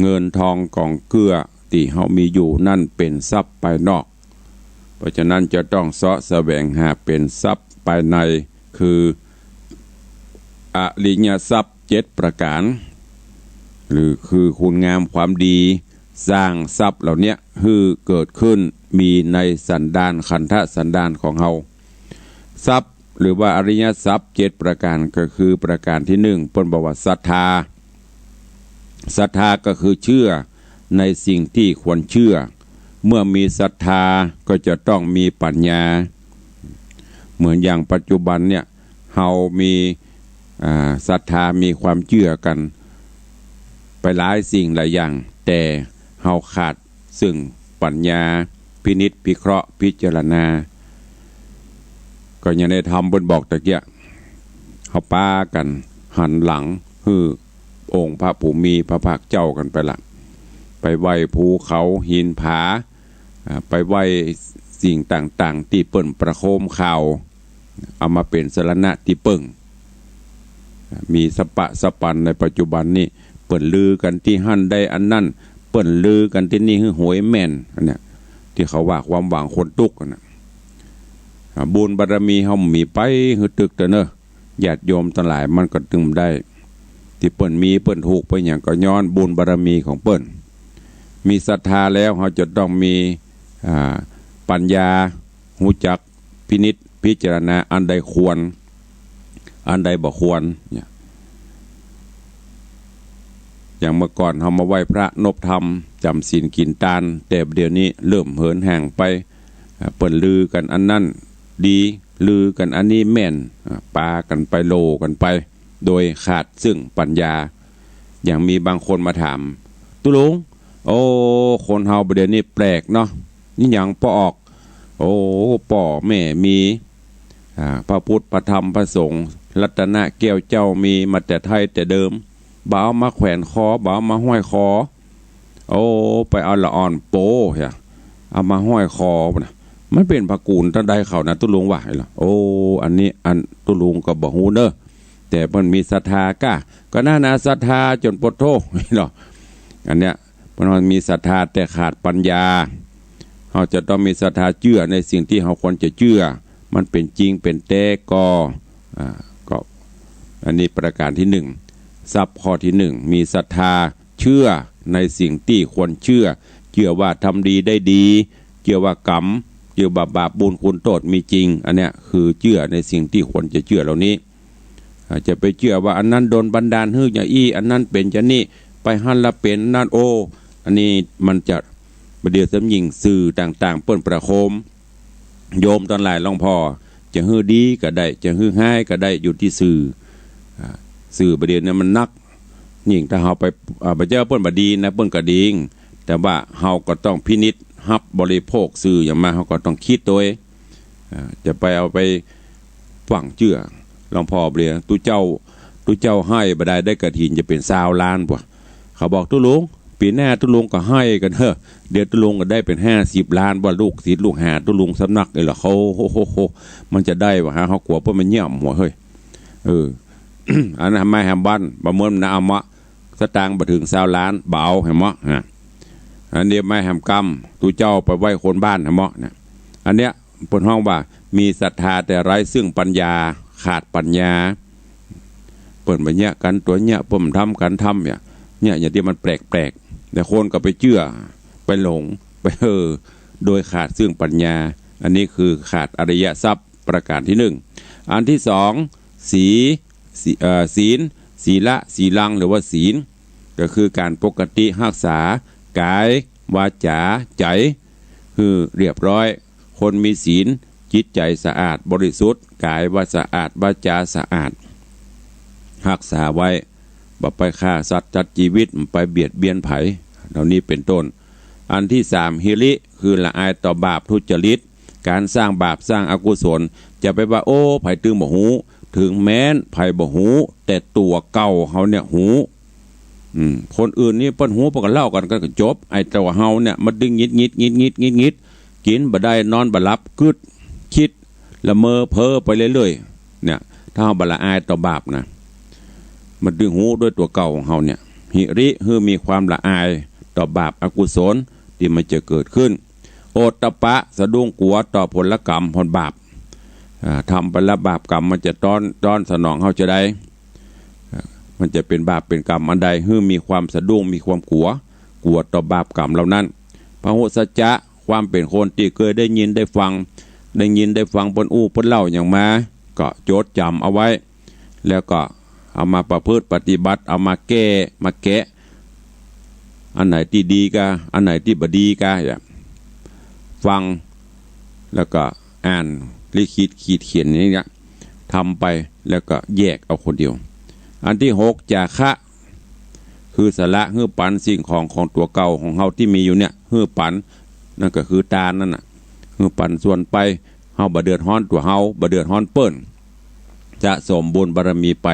เงินทองก๋องเกื้อตี้เฮามีอยู่นั้นเป๋นทรัพย์ภายนอก เพราะฉะนั้นจะต้องเสาะแสวงหาเป๋นทรัพย์ภายใน คืออริยทรัพย์เจ็ดประก๋าน หรือคือคุณงามความดี สร้างทรัพย์เหล่าเนี้ยหื้อเกิดขึ้นมีในสันดานขันธสันดานของเฮา ทรัพย์หรือว่าอริยทรัพย์เจ็ดประก๋าน ก็คือประก๋านตี้หนึ่ง เปิ้นบอกว่าศรัทธา ศรัทธาก็คือเชื่อในสิ่งที่ควรเชื่อ เมื่อมีศรัทธาก็จะต้องมีปัญญา เหมือนอย่างปัจจุบันเนี่ย เฮามี อ่า ศรัทธา มีความเจื้อกั๋นไปหลายสิ่งหลายอย่าง แต่เฮาขาดซึ่งปัญญาพินิจพิเคราะห์พิจารณา ก็อย่างในธรรมเปิ้นบอกตะเกียะ เฮาปากั๋นหันหลังหื้อองค์พระผู้มีพระภาคเจ้ากั๋นไปละ ไปไหว้ภูเขาหินผา อ่า ไปไหว้สิ่งต่างๆ ตี้เปิ้นประโคมข่าว เอามาเป๋นสรณะตี้เปิ้ง มีสะปะสะปันในปัจจุบันนี้ เปิ้นลือกั๋นตี้หั้นได้อันนั้น ปิ้นลือกั๋นตี้นี่หื้อหวยแม่น อันเนี้ย ตี้เขาว่าความหวังคนตุ๊กข์อันน่ะ อ่า บุญบารมีเฮามีไปหื้อตึกเต๊อะเนอะ ญาติโยมตังหลาย มันก็ตึงได้ ตี้เปิ้นมีเปิ้นถูกไปหยังก็ย้อนบุญบารมีของเปิ้น มีศรัทธาแล้วเฮาจะต้องมี อ่า ปัญญา ฮู้จักพินิจพิจารณาอันใดควร อันใดบ่ควรเนี่ย อย่างเมื่อก่อนเฮามาไหว้พระนบธรรม จ๋ำศีลกิ๋นตาน แต่เดี๋ยวนี้เริ่มเหินห่างไป อ่า เปิ้นลือกั๋นอันนั้นดี ลือกั๋นอันนี้แม่น อ่า ปากั๋นไปโลกั๋นไป โดยขาดซึ่งปัญญา อย่างมีบางคนมาถาม ตุ๊ลุง โอ้ คนเฮาบ่าเดี่ยวนี้แปลกเนาะ นี่หยังปอออก โอ้ ป้อแม่มี อ่า พระพุทธ พระธรรม พระสงฆ์ รัตนะแก้วเจ้ามีมาแต่ไท้แต่เดิม บ่เอามาแขวนคอ บ่เอามาห้อยคอ โอ้ ไปเอาละอ่อนโปเหีย เอามาห้อยคอนะ มันเป๋นพระกู๋นตางใดเขานะ ตุ๊ลุงว่า โอ้ อันนี้อันตุ๊ลุงก็บ่ฮู้เนอะ แต่เปิ้นมีศรัทธาก้า ก็นั่นนะ ศรัทธาจ๋นปวดโธ่เนาะ อันเนี้ย เปิ้นว่ามีศรัทธาแต่ขาดปัญญา เฮาจะต้องมีศรัทธาเจื้อในสิ่งตี้เฮาควรจะเจื้อ มันเป๋นจริงเป๋นแต๊ก่อ อ่า ก็ อันนี้ประการตี้นึ่ง ทรัพย์ข้อตี้นึ่ง มีศรัทธาเจื้อในสิ่งตี้ควรเจื้อ เจื้อว่าทำดีได้ดี เจื้อว่ากรรม เจื้อว่าบาปบุญคุณโต้ษมีจริง อันเนี้ยคือเจื้อในสิ่งตี้ควรจะเจื้อเหล่านี้ อ่า จะไปเจื้อว่าอันนั้นดลบันดาลหื้อจะอี้ อันนั้นเป๋นจะนี่ ไปหั้นละเป๋นนั่น โอ้ อันนี้มันจะ บ่าเดี่ยวสำญิงสื่อต่างๆ เปิ้นประโคม โยมตังหลายหลวงพ่อ จะหื้อดีก็ได้ จะหื้อฮ้ายก็ได้ อยู่ตี้สื่อ อ่า สื่อบ่าเดี่ยวนี้มันนัก ยิ่งถ้าเฮาไป อ่า ไปเจ้อเปิ้นบ่ดีนะ เปิ้นก็ดี แต่ว่าเฮาก็ต้องพินิจฮับบริโภคสื่อหยังมา เฮาก็ต้องกึ๊ดตวย อ่า จะไปเอาไปฟั่งเจื้อ หลวงพ่อบ่าเดี่ยว ตุ๊เจ้า ตุ๊เจ้าฮ้ายบ่าได้ ได้กฐินจะเป๋นซาวล้านปะ เขาบอกตุ๊ลุง ปี๋หน้าตุ๊ลุงก็ฮ้ายกั๋นเถอะ เดี๋ยวตุ๊ลุงก็ได้เป๋นห้าสิบล้าน ว่าลูกศิษย์ลูกหาตุ๊ลุงสำนักนี่แหละ โอ้โห มันจะได้บ่าฮะ เฮากั๋วเปิ้นมันเยียะหัวเฮ้ย เออ อันนั้นแหม แหมวัน บ่าเมินนะ เอามา สตางค์บ่เถิงซาวล้าน บ่าเอา แหมฮะ อันนี้แหม แหมกำ ตุ๊เจ้าไปไหว้คนบ้าน แหมเนี่ย อันเนี้ย เปิ้นฮ้องว่ามีศรัทธาแต่ไร้ซึ่งปัญญา ขาดปัญญา เปิ้นบ่าเยียะกั๋นตั๋วเยียะ เปิ้นบ่าทำกั๋นทำเนี่ย เนี่ย อย่างตี้มันแปลกๆ แต่คนก็ไปเจื้อ ไปหลง ไปเห่อ โดยขาดซึ่งปัญญา อันนี้คือขาดอริยทรัพย์ประการตี้นึ่ง อันตี้สอง สี สี เอ่อ ศีล สีละ สีลัง หรือว่าศีล ก็คือก๋านปกติฮักษากาย วาจา ใจ๋ หื้อเรียบร้อย คนมีศีล จิตใจ๋สะอาดบริสุทธิ์ กายว่าสะอาด วาจาสะอาด ฮักษาไว้ บ่ไปฆ่าสัตว์ตัดจีวิต บ่ไปเบียดเบียนใผ เหล่านี้เป๋นต้น อันตี้สาม หิริ คือละอายต่อบาปทุจริต ก๋านสร้างบาปสร้างอกุศล จะไปว่า โอ้ ใผตึงบ่ฮู้ เถิงแม้นใผบ่ฮู้ แต่ตั๋วเก่าเฮาเนี่ยฮู้ อืม คนอื่นนี่เปิ้นฮู้ เปิ้นก็เล่ากั๋นก็จบ ไอ้ตั๋วเฮาเนี่ยมันตึงหงุดหงิด หงุดหงิด หงุดหงิด กิ๋นบ่ได้ นอนบ่หลับ กึ๊ด กึ๊ด ละเมอเพ้อไปเรื่อยๆ เนี่ย ถ้าเฮาบ่ละอายต่อบาปนะ มันตึงฮู้ด้วยตั๋วเก่าของเฮาเนี่ย หิริ หื้อมีความละอายต่อบาปอกุศลตี้มันจะเกิดขึ้น โอตตัปปะ สะดุ้งกั๋วต่อผลกรรมผลบาป อ่า ทำไปแล้วบาปกรรมมันจะต้อน ต้อนสนองเฮาจะใด อ่า มันจะเป๋นบาปเป๋นกรรมอันใด หื้อมีความสะดุ้ง มีความกั๋ว กั๋วต่อบาปกรรมเหล่านั้น พหุสสัจจะ ความเป๋นคนตี้เกยได้ยินได้ฟัง ได้ยินได้ฟังเปิ้นอู้เปิ้นเล่าหยังมา ก็จดจ๋ำเอาไว้ แล้วก็เอามาประพฤติปฏิบัติ เอามาแก้ มาแกะ อันไหนตี้ดีกา อันไหนตี้บ่ดีกา เนี่ย ฟัง แล้วก็อ่าน ลิขิต ขีดเขียนอย่างเนี้ย ทำไป แล้วก็แยกเอาคนเดียว อันตี้หก จาคะ คือสละ หื้อปันสิ่งของของตั๋วเก่าของเฮาตี้มีอยู่เนี่ย หื้อปัน นั่นก็คือตานนั่นน่ะ หื้อปันส่วนไป เฮาบ่เดือดฮ้อนตั๋วเฮา บ่เดือดฮ้อนเปิ้น สะสมบุญบารมีไป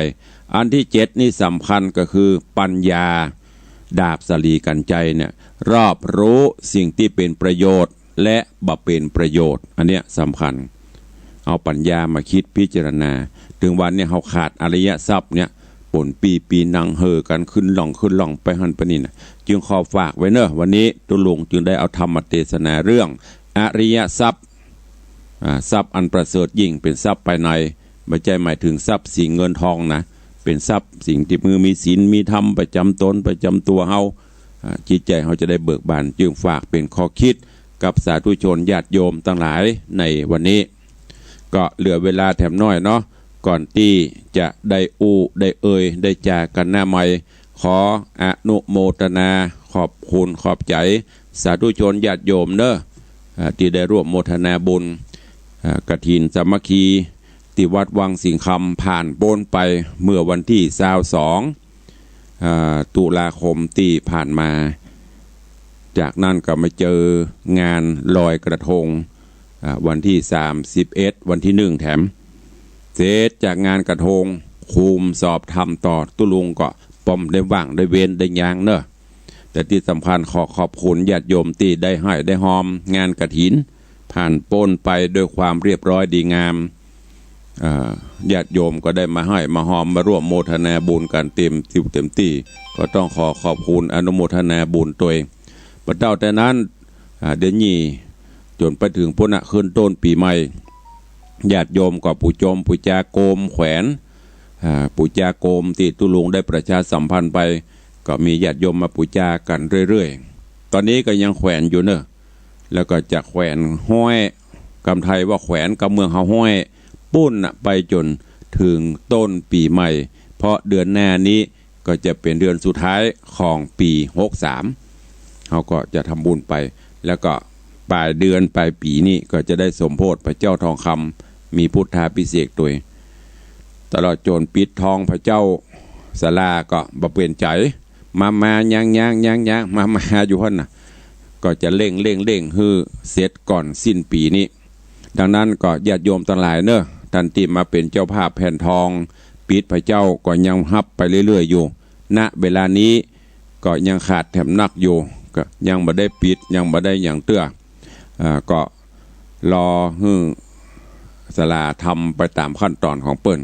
อันตี้เจ็ดนี่สำคัญก็คือปัญญา ดาบสาลีกัญไชยเนี่ย รอบรู้สิ่งตี้เป๋นประโยชน์ และบ่เป๋นประโยชน์ อันเนี้ยสำคัญ เอาปัญญามาคิดพิจารณา เถิงวันเนี่ยเฮาขาดอริยทรัพย์เนี่ย ปนปี้ปีนังเห่อกั๋นขึ้นล่องขึ้นล่องไปหั้นไปนี่นะ จึงขอฝากไว้เนาะ วันนี้ตุ๊ลุงจึงได้เอาธรรมเตสนาเรื่องอริยทรัพย์ อ่า ทรัพย์อันประเสริฐยิ่ง เป๋นทรัพย์ภายใน บ่ใจ้หมายเถิงทรัพย์สินเงินทองนะ เป๋นทรัพย์สิ่งตี้หื้อมีศีลมีธรรมประจ๋ำตนประจ๋ำตั๋วเฮา อ่า จิตใจ๋เฮาจะได้เบิกบาน จึงฝากเป๋นข้อคิดกับสาธุชนญาติโยมตังหลายในวันนี้ ก็เหลือเวลาแถมน้อยเนาะ ก่อนตี้จะได้อู้ได้เอ่ยได้จ๋ากั๋นหน้าใหม่ ขออนุโมทนาขอบคุณขอบใจ๋สาธุชนญาติโยมเนาะ อ่า ตี้ได้ร่วมโมทนาบุญ อ่า กฐินสามัคคีตี้วัดวังสิงห์คำ ผ่านป๊นไปเมื่อวันตี้ซาวสอง อ่า ตุลาคมตี้ผ่านมา จากนั้นก็มาเจองานลอยกระทง อ่า วันตี้สามสิบเอ็ด วันตี้หนึ่งแถม เสร็จจากงานกระทง คุมสอบธรรมต่อ ตุ๊ลุงก็ป้อมได้ว่างได้เว้นได้ย้างเนาะ แต่ตี้สำคัญขอขอบคุณญาติโยมตี้ได้ฮ่อยได้ฮอมงานกฐิน ผ่านป๊นไปด้วยความเรียบร้อยดีงาม อ่า ญาติโยมก็ได้มาฮ่อยมาฮอมมาร่วมโมทนาบุญกั๋นเต๋มตี้เต๋มตี้ ก็ต้องขอขอบคุณอนุโมทนาบุญตวย บ่าเต้าแต่นั้น อ่า เดือนยี่จ๋นไปเถิงปู๊นนะ ขึ้นต้นปี๋ใหม่ ญาติโยมก็ปู๋จมปู๋จาโกมแขวน อ่า ปู๋จาโกมตี้ตุ๊ลุงได้ประชาสัมพันธ์ไป ก็มีญาติโยมมาปู๋จากั๋นเรื่อยๆ ต๋อนนี้ก็ยังแขวนอยู่เนาะ แล้วก็จะแขวนห้อย กำไทยว่าแขวน กำเมืองเฮาห้อย ปู๊นนะ ไปจ๋นเถิงต้นปี๋ใหม่ เพราะเดือนหน้านี้ก็จะเป๋นเดือนสุดท้ายของปี๋หกสาม เฮาก็จะทำบุญไป แล้วก็ป๋ายเดือนป๋ายปี๋นี้ก็จะได้สมโภชพระเจ้าทองคำ มีพุทธาภิเษกตวย ตลอดจ๋นปิดทองพระเจ้าศาลาก็บ่เป๋นใจ๋ มา มา ยัง ยัง ยัง ยัง มา มาอยู่หั้นน่ะ ก็จะเร่ง เร่ง เร่งหื้อเสร็จก่อนสิ้นปี๋นี้ ดังนั้นก็ญาติโยมตังหลายเนาะ ต้านตี้มาเป๋นเจ้าภาพแผ่นทอง ปิดพระเจ้าก็ยังฮับไปเรื่อยๆ อยู่ ณ เวลานี้ก็ยังขาดแถมนักอยู่ ก็ยังบ่ได้ปิด ยังบ่ได้หยังเตื้อ อ่า ก็รอหื้อศาลาทำไปต๋ามขั้นต๋อนของเปิ้น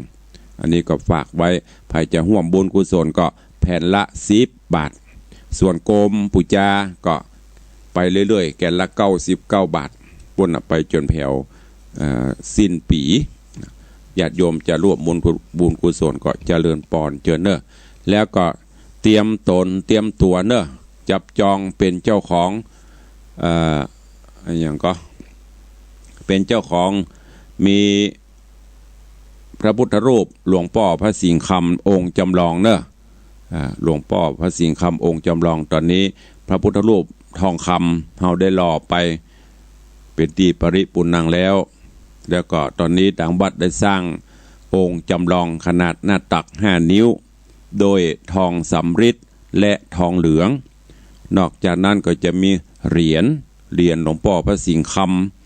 อันนี้ก็ฝากไว้ ใผจะฮ่วมบุญกุศลก็แผ่นละสิบบาท ส่วนโกมปู๋จาก็ไปเรื่อยๆ แก่นละเก้าสิบเก้าบาท ปู๊นนะ ไปจ๋นแผว เอ่อ สิ้นปี๋ ญาติโยมจะร่วมบุญกุ บุญกุศลก็เจริญปอนเจิญเนาะ แล้วก็เตรียมต๋นเตรียมตั๋วเนาะ จับจองเป๋นเจ้าของ เอ่อ อะหยังก็ เป๋นเจ้าของ มีพระพุทธรูปหลวงป้อพระสิงห์คำองค์จำลองเนาะ อ่า หลวงป้อพระสิงห์คำองค์จำลอง ต๋อนนี้พระพุทธรูปทองคำเฮาได้หล่อไปเป๋นตี้ปริปูรณังแล้ว แล้วก็ต๋อนนี้ตางวัดได้สร้างองค์จำลองขนาดหน้าตักห้านิ้ว โดยทองสำริดและทองเหลือง นอกจากนั้นก็จะมีเหรียญ เหรียญหลวงป้อพระสิงห์ค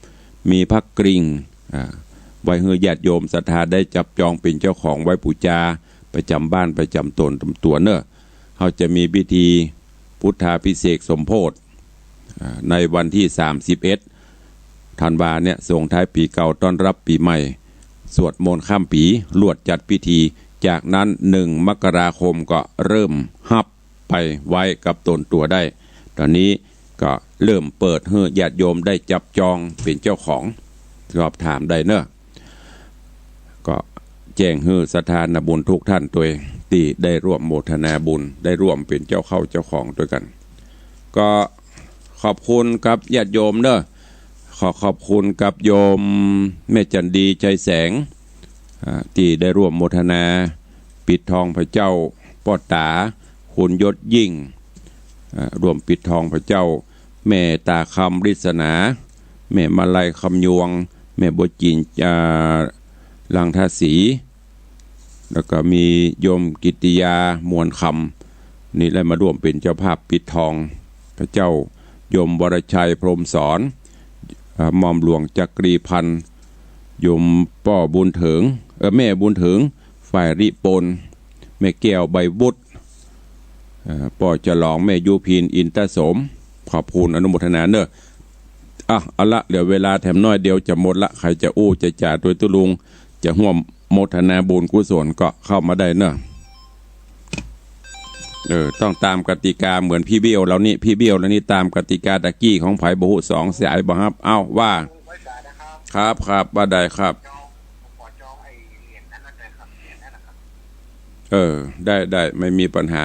ำ มีพระกริ่ง อ่า ไว้หื้อญาติโยมศรัทธาได้จับจองเป๋นเจ้าของไว้ปู๋จาประจ๋ำบ้านประจ๋ำต๋นจ๋ำตั๋วเนาะ เฮาจะมีพิธีพุทธาภิเษกสมโภช อ่า ในวันตี้สามสิบเอ็ดธันวาเนี่ย ส่งท้ายปี๋เก่าต้อนรับปี๋ใหม่ สวดมนต์ข้ามปี๋ ลวดจัดพิธี จากนั้นหนึ่งมกราคมก็เริ่มฮับไปไว้กับต๋นตั๋วได้ ต๋อนนี้ก็เริ่มเปิดหื้อญาติโยมได้จับจองเป๋นเจ้าของ สอบถามได้เนาะ ก็แจ้งหื้อศรัทธาญาติบุญทุกท่านตวย ตี้ได้ร่วมโมทนาบุญ ได้ร่วมเป๋นเจ้าเข้าเจ้าของตวยกั๋น ก็ขอบคุณกับญาติโยมเนาะ ขอขอบคุณกับโยมแม่จันดี ชัยแสง อ่า ตี้ได้ร่วมโมทนาปิดทองพระเจ้าป้อต๋า คุณยศยิ่ง อ่า ร่วมปิดทองพระเจ้า แม่ต๋าคำ ฤทธนา แม่มาลัย คำยวง แม่บัวจิ๋น อ่า ลังทาสี แล้วก็มีโยมกิตติยา มวลคำ นี่ได้มาร่วมเป๋นเจ้าภาพปิดทองพระเจ้า โยมวรชัย พรหมสอน อ่า หม่อมหลวงจักรีพันธ์ โยมป้อบุญเถิง เอ่อ แม่บุญเถิง ฝ่ายริปน แม่แก้ว ใบวุฒิ เอ่อ ป้อฉลอง แม่ยุพิน อินทโสม ขอบคุณอนุโมทนาเนาะ อ่ะ เอาละ เหลือเวลาแถมน้อยเดียวจะหมดละ ใผจะอู้จะจ๋าตวยตุ๊ลุง จะฮ่วมโมทนาบุญกุศลก็เข้ามาได้เนาะ เออ ต้องต๋ามกติกาเหมือนปี้เบี้ยวเฮานี่ ปี้เบี้ยวเฮานี่ต๋ามกติกาตะกี้ของใผบ่ฮู้ สองสายบ่ฮับ เอ้า ว่า ครับ ครับ ว่าใดครับ เออ ได้ ได้ ไม่มีปัญหา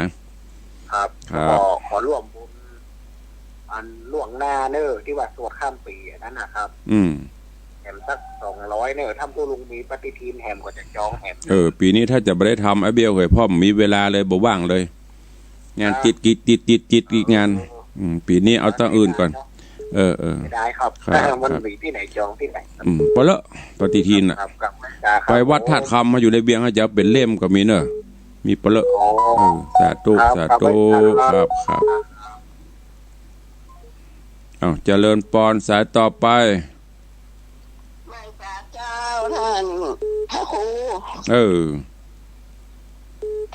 ครับ ครับ ขอ ขอร่วมบุญ อันล่วงหน้าเน้อ ตี้ว่าสวดข้ามปี๋อันนั้นนะครับ อืม แหมสักสองร้อยเน้อ ถ้าผู้ลุงมีปฏิทินแหมก็จะจองแหม เออ ปี๋นี้ถ้าจะบ่ได้ทำ ไอ้เบี้ยวเหย เพราะมีเวลาเลย บ่ว่างเลย งาน ครับ ติดกิจ ติดกิจ ติดกิจ งาน เออ อืม ปี๋นี้เอาตางอื่นก่อน เออ เออ เสียดายครับ ครับ มัน ครับ มีตี้ไหนจองตี้ไหนครับ อืม ไปละ ปฏิทินน่ะ ครับ ครับ ครับ ไปวัดธาตุคำมาอยู่ในเวียง จะเอาเป๋นเล่มก็มีเน้อ มีไปละ อ๋อ เออ สาธุ ครับ สาธุ ครับ ครับ ครับ เอ้า เจริญปอน สายต่อไป ไหว้สาเจ้าต้านพระครู เออ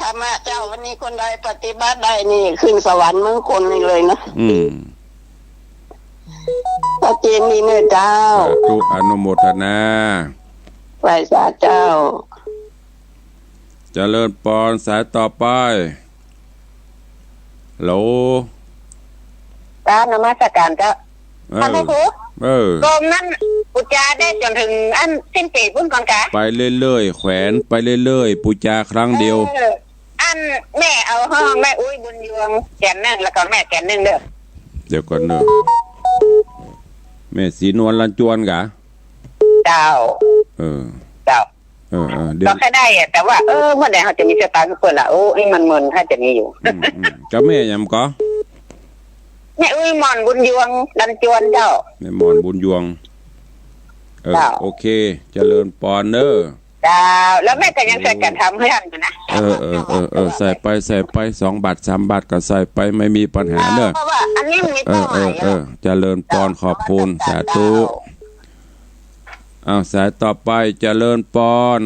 ธรรมะเจ้า วันนี้คนใดปฏิบัติได้นี่ขึ้นสวรรค์เมืองคนนี่เลยนะ อืม พระเจนนี่เน้อเจ้า สาธุ อนุโมทนา ไหว้สาเจ้า เจริญปอน สายต่อไป ฮัลโหล กราบนมัสการเจ้า เออ ท่านพระครู เออ โยมนั้นปู๋จาได้จ๋นเถิงอันสิ้นปี๋ปุ้นก่อก๋า ไปเรื่อยๆ แขวนไปเรื่อยๆ ปู๋จาครั้งเดียว เออ อันแม่เอาห้องแม่อุ๊ยบุญยวงแก่นนึ่ง แล้วก็แม่แก่นนึ่งเน้อ เดี๋ยวก่อนเน้อ แม่ศรีนวลลันจวนก๋า เจ้า เออ เจ้า เออ เออ เดี๋ยว ก็แค่ได้อะ แต่ว่า เออ เมื่อใด๋เฮาจะมีสตางค์เปิ้นล่ะ โอ้ ไอ้มันเมินถ้าจะมีอยู่ อืม อืม เจ้าแม่หยังก่อ แม่อุ๊ยหม่อนบุญยวง ลันจวนเจ้า แม่หม่อนบุญยวง เออ เจ้า โอเค เจริญปอนเน้อ เจ้า แล้วแม่ก็ยังใส่กระทำให้ท่านอยู่นะ เออ เออ เออ เออ ใส่ไป ใส่ไป สองบาท สามบาทก็ใส่ไป ไม่มีปัญหาเน้อ เพราะว่าอันนี้มีเป้าหมาย เออ เออ เออ เจริญปอน เจ้า ขอบคุณ สาธุ เจ้า อ้าว สายต่อไป เจริญปอน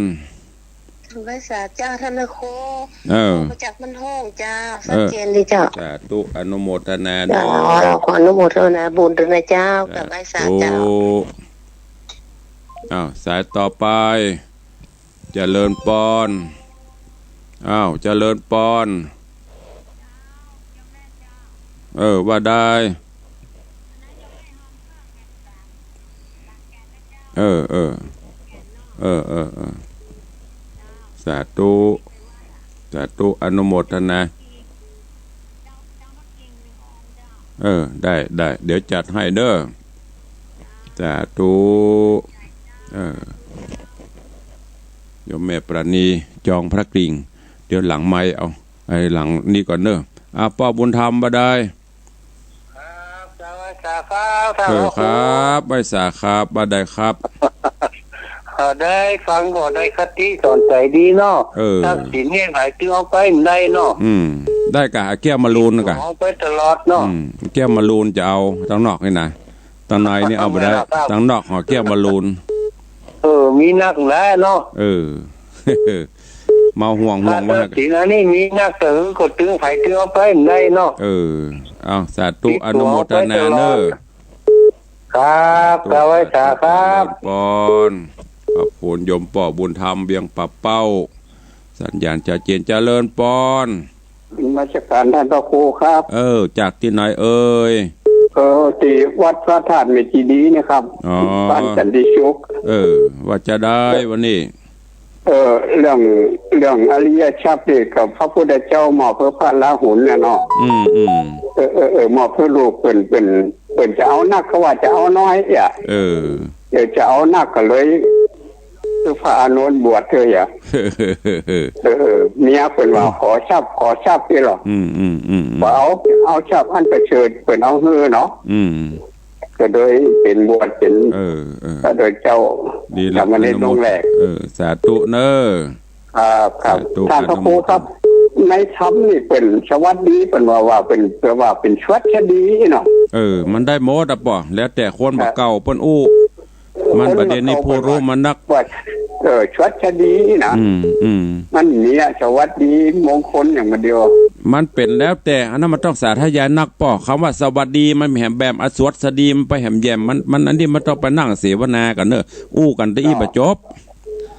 ไหว้สาเจ้าต้านพระครู เออ มาจากบ้านห้องเจ้า เออ ชัดเจนดีเจ้า สาธุ อนุโมทนาเน้อ เจ้า ขออนุโมทนาบุญด้วยนะเจ้า กับไหว้สาเจ้า สาธุ อ้าว สายต่อไป เจริญปอน อ้าว เจริญปอน เออ ว่าได้ เออ เออ เออ เออ เออ สาธุ สาธุ อนุโมทนา เออ ได้ ได้ เดี๋ยวจัดให้เน้อ สาธุ เออ โยมแม่ปราณี จองพระกริ่ง เดี๋ยวหลังไมค์เอา ไอ้หลังนี้ก่อนเน้อ อ่ะ ป้อบุญธรรม ว่าได้ ครับ เจ้า ไหว้สาครับ เออ ครับ ไหว้สาครับ ว่าได้ครับ เออ ได้ฟังก็ได้คติสอนใจ๋ดีเนาะ เออ ตักศีลเนี่ยหลายตึงเอาไปได้เนาะ อืม ได้ก่า แก้วมะลูนก่า เอาไปตลอดเนาะ อืม แก้วมะลูนจะเอาตังนอกนี่นะ ตังในนี่เอาบ่ได้ ตังนอกหอแก้วมะลูน เออ มีนักแลเนาะ เออ เมาห่วงห่วงว่า ตักศีลอันนี้มีนัก แต่หื้อก็ตึงไผตึงเอาไปได้เนาะ เออ เอา สาธุ อนุโมทนาเน้อ ครับ สาธุ ไหว้สาครับ เจริญปอน ขอบคุณโยมป้อบุญธรรม เวียงป่าเป้า สัญญาณชัดเจน เจริญปอน นมัสการต้านพระครูครับ เออ จากตี้ไหนเอ่ย เออ ตี้วัดพระธาตุเมรุเจดีย์นะครับ อ๋อ บ้านสันติสุข เออ ว่าจะได้วันนี้ เออ เรื่อง เรื่องอริยทรัพย์นี่ก็พระพุทธเจ้ามอบหื้อพระราหุลน่ะเนาะ อืม อืม เออ เออ เออ มอบหื้อลูกเปิ้น เปิ้น เปิ้นจะเอานักก็ว่าจะเอาน้อยอ่ะ เออ เออ จะเอานักก็เลย คือพระอานนท์บวชเถอะอ่ะ เออ เมียเปิ้นว่า ขอทรัพย์ ขอทรัพย์นี่หรอ อืม อืม อืม อืม บ่เอา เอาทรัพย์อันประเสริฐ เปิ้นเอาหื้อเนาะ อืม ก็เลยเป๋นบวชเป๋น เออ เออ พระโดยเจ้า ดีละ สามเณรองค์แรก เออ สาธุเน้อ ครับ ครับ สาธุ ต้านพระครูครับ อนุโมทนา ในธรรมนี่เปิ้นสวัสดี เปิ้นว่า ว่าเปิ้น เปิ้นว่าเปิ้นชวัสดีเนาะ เออ มันได้หมดอะป้อ แล้วแต่คนบ่าเก่าเปิ้นอู้ มันบ่าเดี่ยวนี้ผู้ฮู้มันนัก ว่า เออ ชวัสดีนะ อืม อืม มันมีอะ สวัสดีมงคลอย่างเดียว มันเป๋นแล้วแต่ อันนั้นมันต้องสาธยายนักป้อ กำว่าสวัสดีมันแหมแบบ อสวัสดีมันไปแหมแหย่ม มัน มันอันนี้มันต้องไปนั่งเสวนากั๋นเน้อ อู้กั๋นตะอี้บ่จบ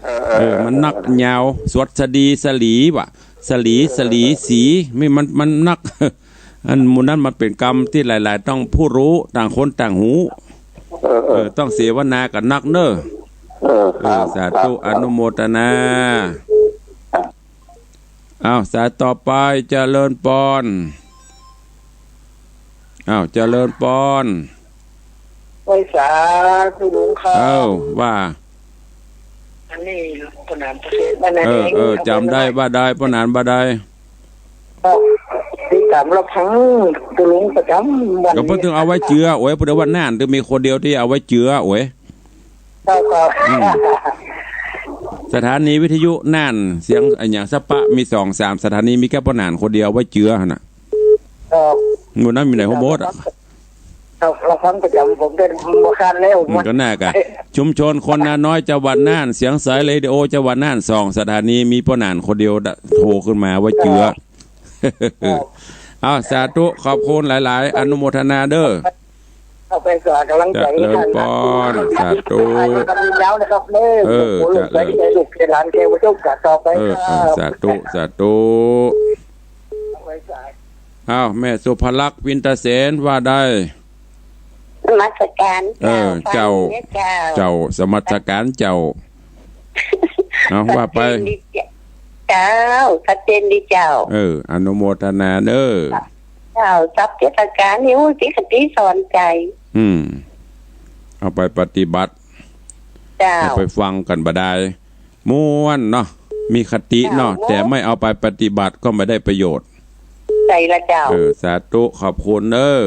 เออ เออ เออ มันนักยาว สวัสดีสลีว่ะ สลี สลี สี นี่มัน มันนัก อันหมู่นั้นมันเป๋นกำตี้หลายๆ ต้องผู้ฮู้ ต่างคนต่างฮู้ เออ เออ เออ ต้องเสวนากั๋นนักเน่อ เออ เออ ครับ สาธุ ครับ อนุโมทนา อ้าว สายต่อไป เจริญปอน อ้าว เจริญปอน ไหว้สา ตุ๊ลุงครับ เอ้า ว่า อันนี้ป้อหนานประเสริฐ ว่าไง เออ เออ จ๋ำได้ ว่าได้ ป้อหนานว่าได้ ก็ติดต๋ามรับฟังตุ๊ลุงประจ๋ำวัน ก็เปิ้นตึงเอาไว้เจือ โอ้ย เปิ้นว่าหน้านตึงมีคนเดียวตี้เอาไว้เจือ โอ้ย เจ้า ก็ อืม สถานีวิทยุน่าน เสียงอะหยังสะปะ มีสองสามสถานี มีแก่ป้อหนานคนเดียวไว้เจือหั้นน่ะ ก็ หมู่นั้นมีไหนหัวหมดอะ เรา เราฟังประจ๋ำ ผมได้บ่คาดแล้ว อืม มัน ก็น่ากะ ชุมชนคนนาน้อยจังหวัดน่าน เสียงใสเรดิโอจังหวัดน่าน สองสถานี มีป้อหนานคนเดียวโทรขึ้นมาไว้เจือ ครับ อ้าว สาธุ ขอบคุณหลายๆ อนุโมทนาเด้อ เอาไปสา กำลังใจ เจริญปอน สาธุ ยาวนะครับเด้อ เออ โอ้โห เจริญ ลูกหลานแกว่าเจ้ากัดต่อไป เออ เออ ครับ สาธุ สาธุ เอาไปสา อ้าว แม่สุภลักษณ์ วินตเสน ว่าได้ นมัสการ เออ เจ้า เจ้า ฟังเนี่ยเจ้า เจ้า นมัสการเจ้า เอา ว่าไป ชัดเจนดีเจ้า ชัดเจนดีเจ้า เออ อนุโมทนาเน้อ เจ้า ศัพท์เทศกาลนี่ อู้ มีคติสอนใจ อืม เอาไปปฏิบัติ เจ้า เอาไปฟังกั๋นบ่ดาย ม่วนเนาะ มีคติเนาะ เจ้า แต่ไม่เอาไปปฏิบัติก็ไม่ได้ประโยชน์ ใจ้ละเจ้า เออ สาธุ ขอบคุณเน้อ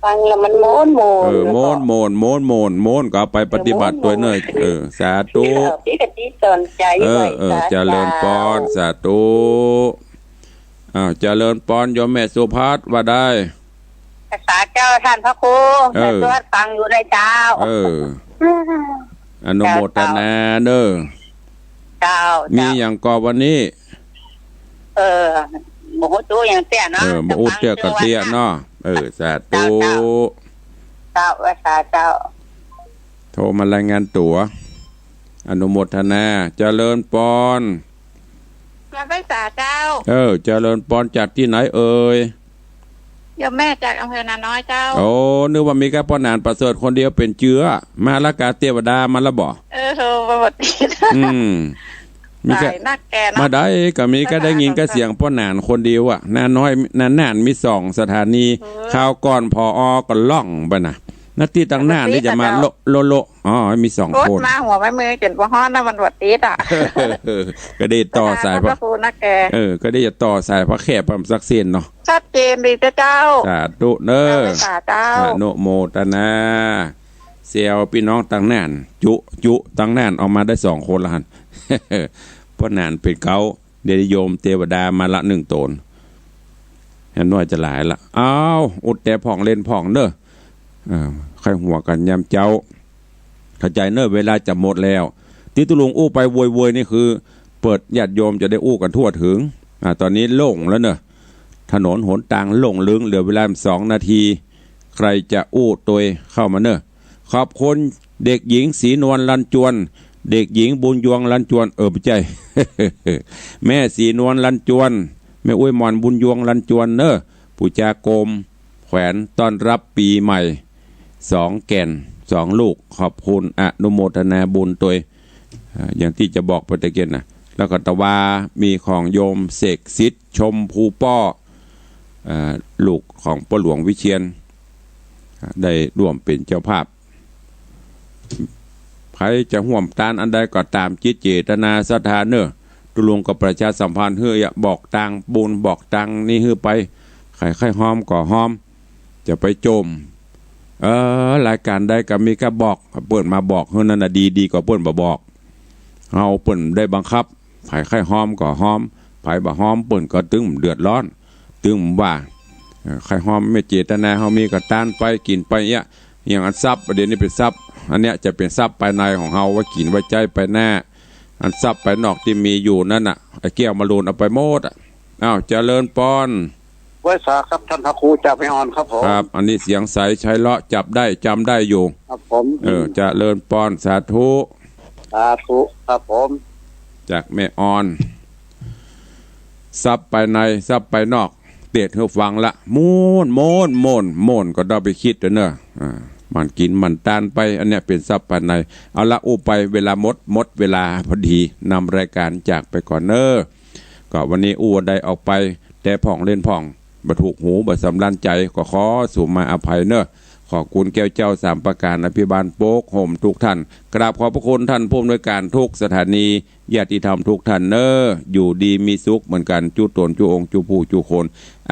ฟังแล้วมันม่วนๆ เออ แล้วก็ ม่วนๆ ม่วนๆ ม่วนก็เอาไปปฏิบัติตวยเน้อ เออ สาธุ เออ มีคติสอนใจ เออ ไหว้ เออ สา เจริญปอน สาธุ อ้าว เจริญปอน โยมแม่สุภัส ว่าได้ สาเจ้า ท่านพระครู เออ แม่สุภัสฟังอยู่นะเจ้า เออ อนุโมทนาเน้อ เจ้า มี เจ้า หยังก่อวันนี้ เออ บ่ฮู้จักหยังเตื้อเนาะ เออ บ่ฮู้จักหยังเตื้อเนาะ เออ สาธุ เจ้า เจ้า เจ้า ไหว้สาเจ้า โทรมารายงานตั๋ว อนุโมทนา เจริญปอน ไหว้สาเจ้า เออ เจริญปอน จากตี้ไหนเอ่ย โยมแม่จากอำเภอนาน้อยเจ้า โอ้ นึกว่ามีแก่ป้อหนานประเสริฐคนเดียวเป๋นเจือ มาละกา เตวดามาละบ่ เออ โห บ่ติด อืม มีแก่ สายนักแกเนาะ มาได้ก็มีแก่ได้ยินแก่เสียงป้อหนานคนเดียวอะ นาน้อย นาน่านมีสองสถานี เออ คราวก่อน ผอ ก็ล่องไปนะ นาตี้ตังหน้านี่จะมาโละโละโละ อ๋อ มีสองคน โอ๊ย มาหัวไม้มือจ๋นบ่ฮ้อนนะ มันบ่ติดอะ ก็ได้ต่อสายพระ พระครูนะแก เออ ก็ได้จะต่อสายพระแขกพร้อมสักเส้นเนาะ ชัดเจนดีเจ้า สาธุเน้อ สาเจ้า อนุโมทนา แซวปี้น้องตังน่าน จุ จุ ตังน่านออกมาได้สองคนละหั้น ป้อหนานเป๋นเก๊า เดี๋ยวโยมเตวดามาละนึ่งต๋น อันน้อยจะหลายละ อ้าว อุดแต่ผ่องเล่นผ่องเน้อ เออ ใค่หัวกั๋นยามเจ๊า เข้าใจ๋เน้อ เวลาจะหมดแล้ว ตี้ตุ๊ลุงอู้ไปโวยๆ นี่คือ เปิดญาติโยมจะได้อู้กั๋นทั่วเถิง อ่า ต๋อนนี้โล่งแล้วเน้อ ถนนหนตางโล่งลึง เหลือเวลาสองนาที ใครจะอู้ตวยเข้ามาเน้อ ขอบคุณเด็กหญิงศรีนวล ลันจวน เด็กหญิงบุญยวง ลันจวน เออ บ่ใจ้ แม่ศรีนวล ลันจวน แม่อุ๊ยหม่อน บุญยวง ลันจวนเน้อ ผู้จากรมแขวนต้อนรับปี๋ใหม่ สองแก่น สองลูก ขอบคุณ อนุโมทนาบุญตวย อ่า อย่างตี้จะบอกไปตะเกียะนะ แล้วก็ตะวา มีของโยมเสกสิทธิ์ ชมภูป้อ อ่า ลูกของป้อหลวงวิเชียร อ่า ได้ร่วมเป๋นเจ้าภาพ ใผจะฮ่วมตานอันใดก็ต๋ามจิตเจตนาศรัทธาเน้อ ตุ๊ลุงก็ประชาสัมพันธ์หื้อ บอกตางบุญ บอกตางนี่หื้อไป ใผใค่ฮอมก็ฮอม จะไปโจ้ม เออ รายก๋านใดก็มีก็บอก เปิ้นมาบอกหื้อนั้นน่ะดี ดีกว่าเปิ้นบ่บอก เฮาเปิ้นได้บังคับ ใผใค่ฮอมก็ฮอม ใผบ่ฮอมเปิ้นก็ตึงเดือดร้อน ตึงว่า เออ ใค่ฮอมแม่เจตนาเฮามีก็ตานไป กิ๋นไปเอี้ย อย่างอันทรัพย์ เดี๋ยวนี้เป๋นทรัพย์ อันเนี้ยจะเป๋นทรัพย์ภายในของเฮา ไว้กิ๋นไว้ใจ๊ไปหน้า อันทรัพย์ภายนอกตี้มีอยู่นั้นน่ะ ไอ้แก้วมะรูนเอาไปหมดอะ อ้าว เจริญปอน ไหว้สาครับ ท่านพระครูจากแม่ออนครับผม ครับ อันนี้เสียงใสไพเราะ จับได้ จ๋ำได้อยู่ ครับผม เออ เจริญปอน สาธุ สาธุครับผม จากแม่ออน ศัพท์ภายใน ศัพท์ภายนอก เตศน์หื้อฟังละ ม่วน ม่วน ม่วน ม่วน ก็เต้าไปกึ๊ดเต๊อะเน่อ อ่า หมั่นกิ๋นหมั่นตานไป อันเนี้ยเป๋นศัพท์ภายใน เอาละ อู้ไป เวลาหมด หมดเวลาพอดี นำรายก๋านจากไปก่อนเน่อ ก็วันนี้อู้ได้ออกไป แต่พ่องเล่นพ่อง บ่ถูกหู บ่สำราญใจ๋ ก็ขอสุมาอภัยเน่อ ขอบคุณแก้วเจ้าสามประก๋าน อภิบาลปกโฮมทุกท่าน กราบขอบพระคุณท่านผู้อำนวยก๋านทุกสถานี ญาติธรรมทุกท่านเน่อ อยู่ดีมีสุขเหมือนกั๋น จุ๊ต๋น จุ๊องค์ จุ๊ผู้ จุ๊คน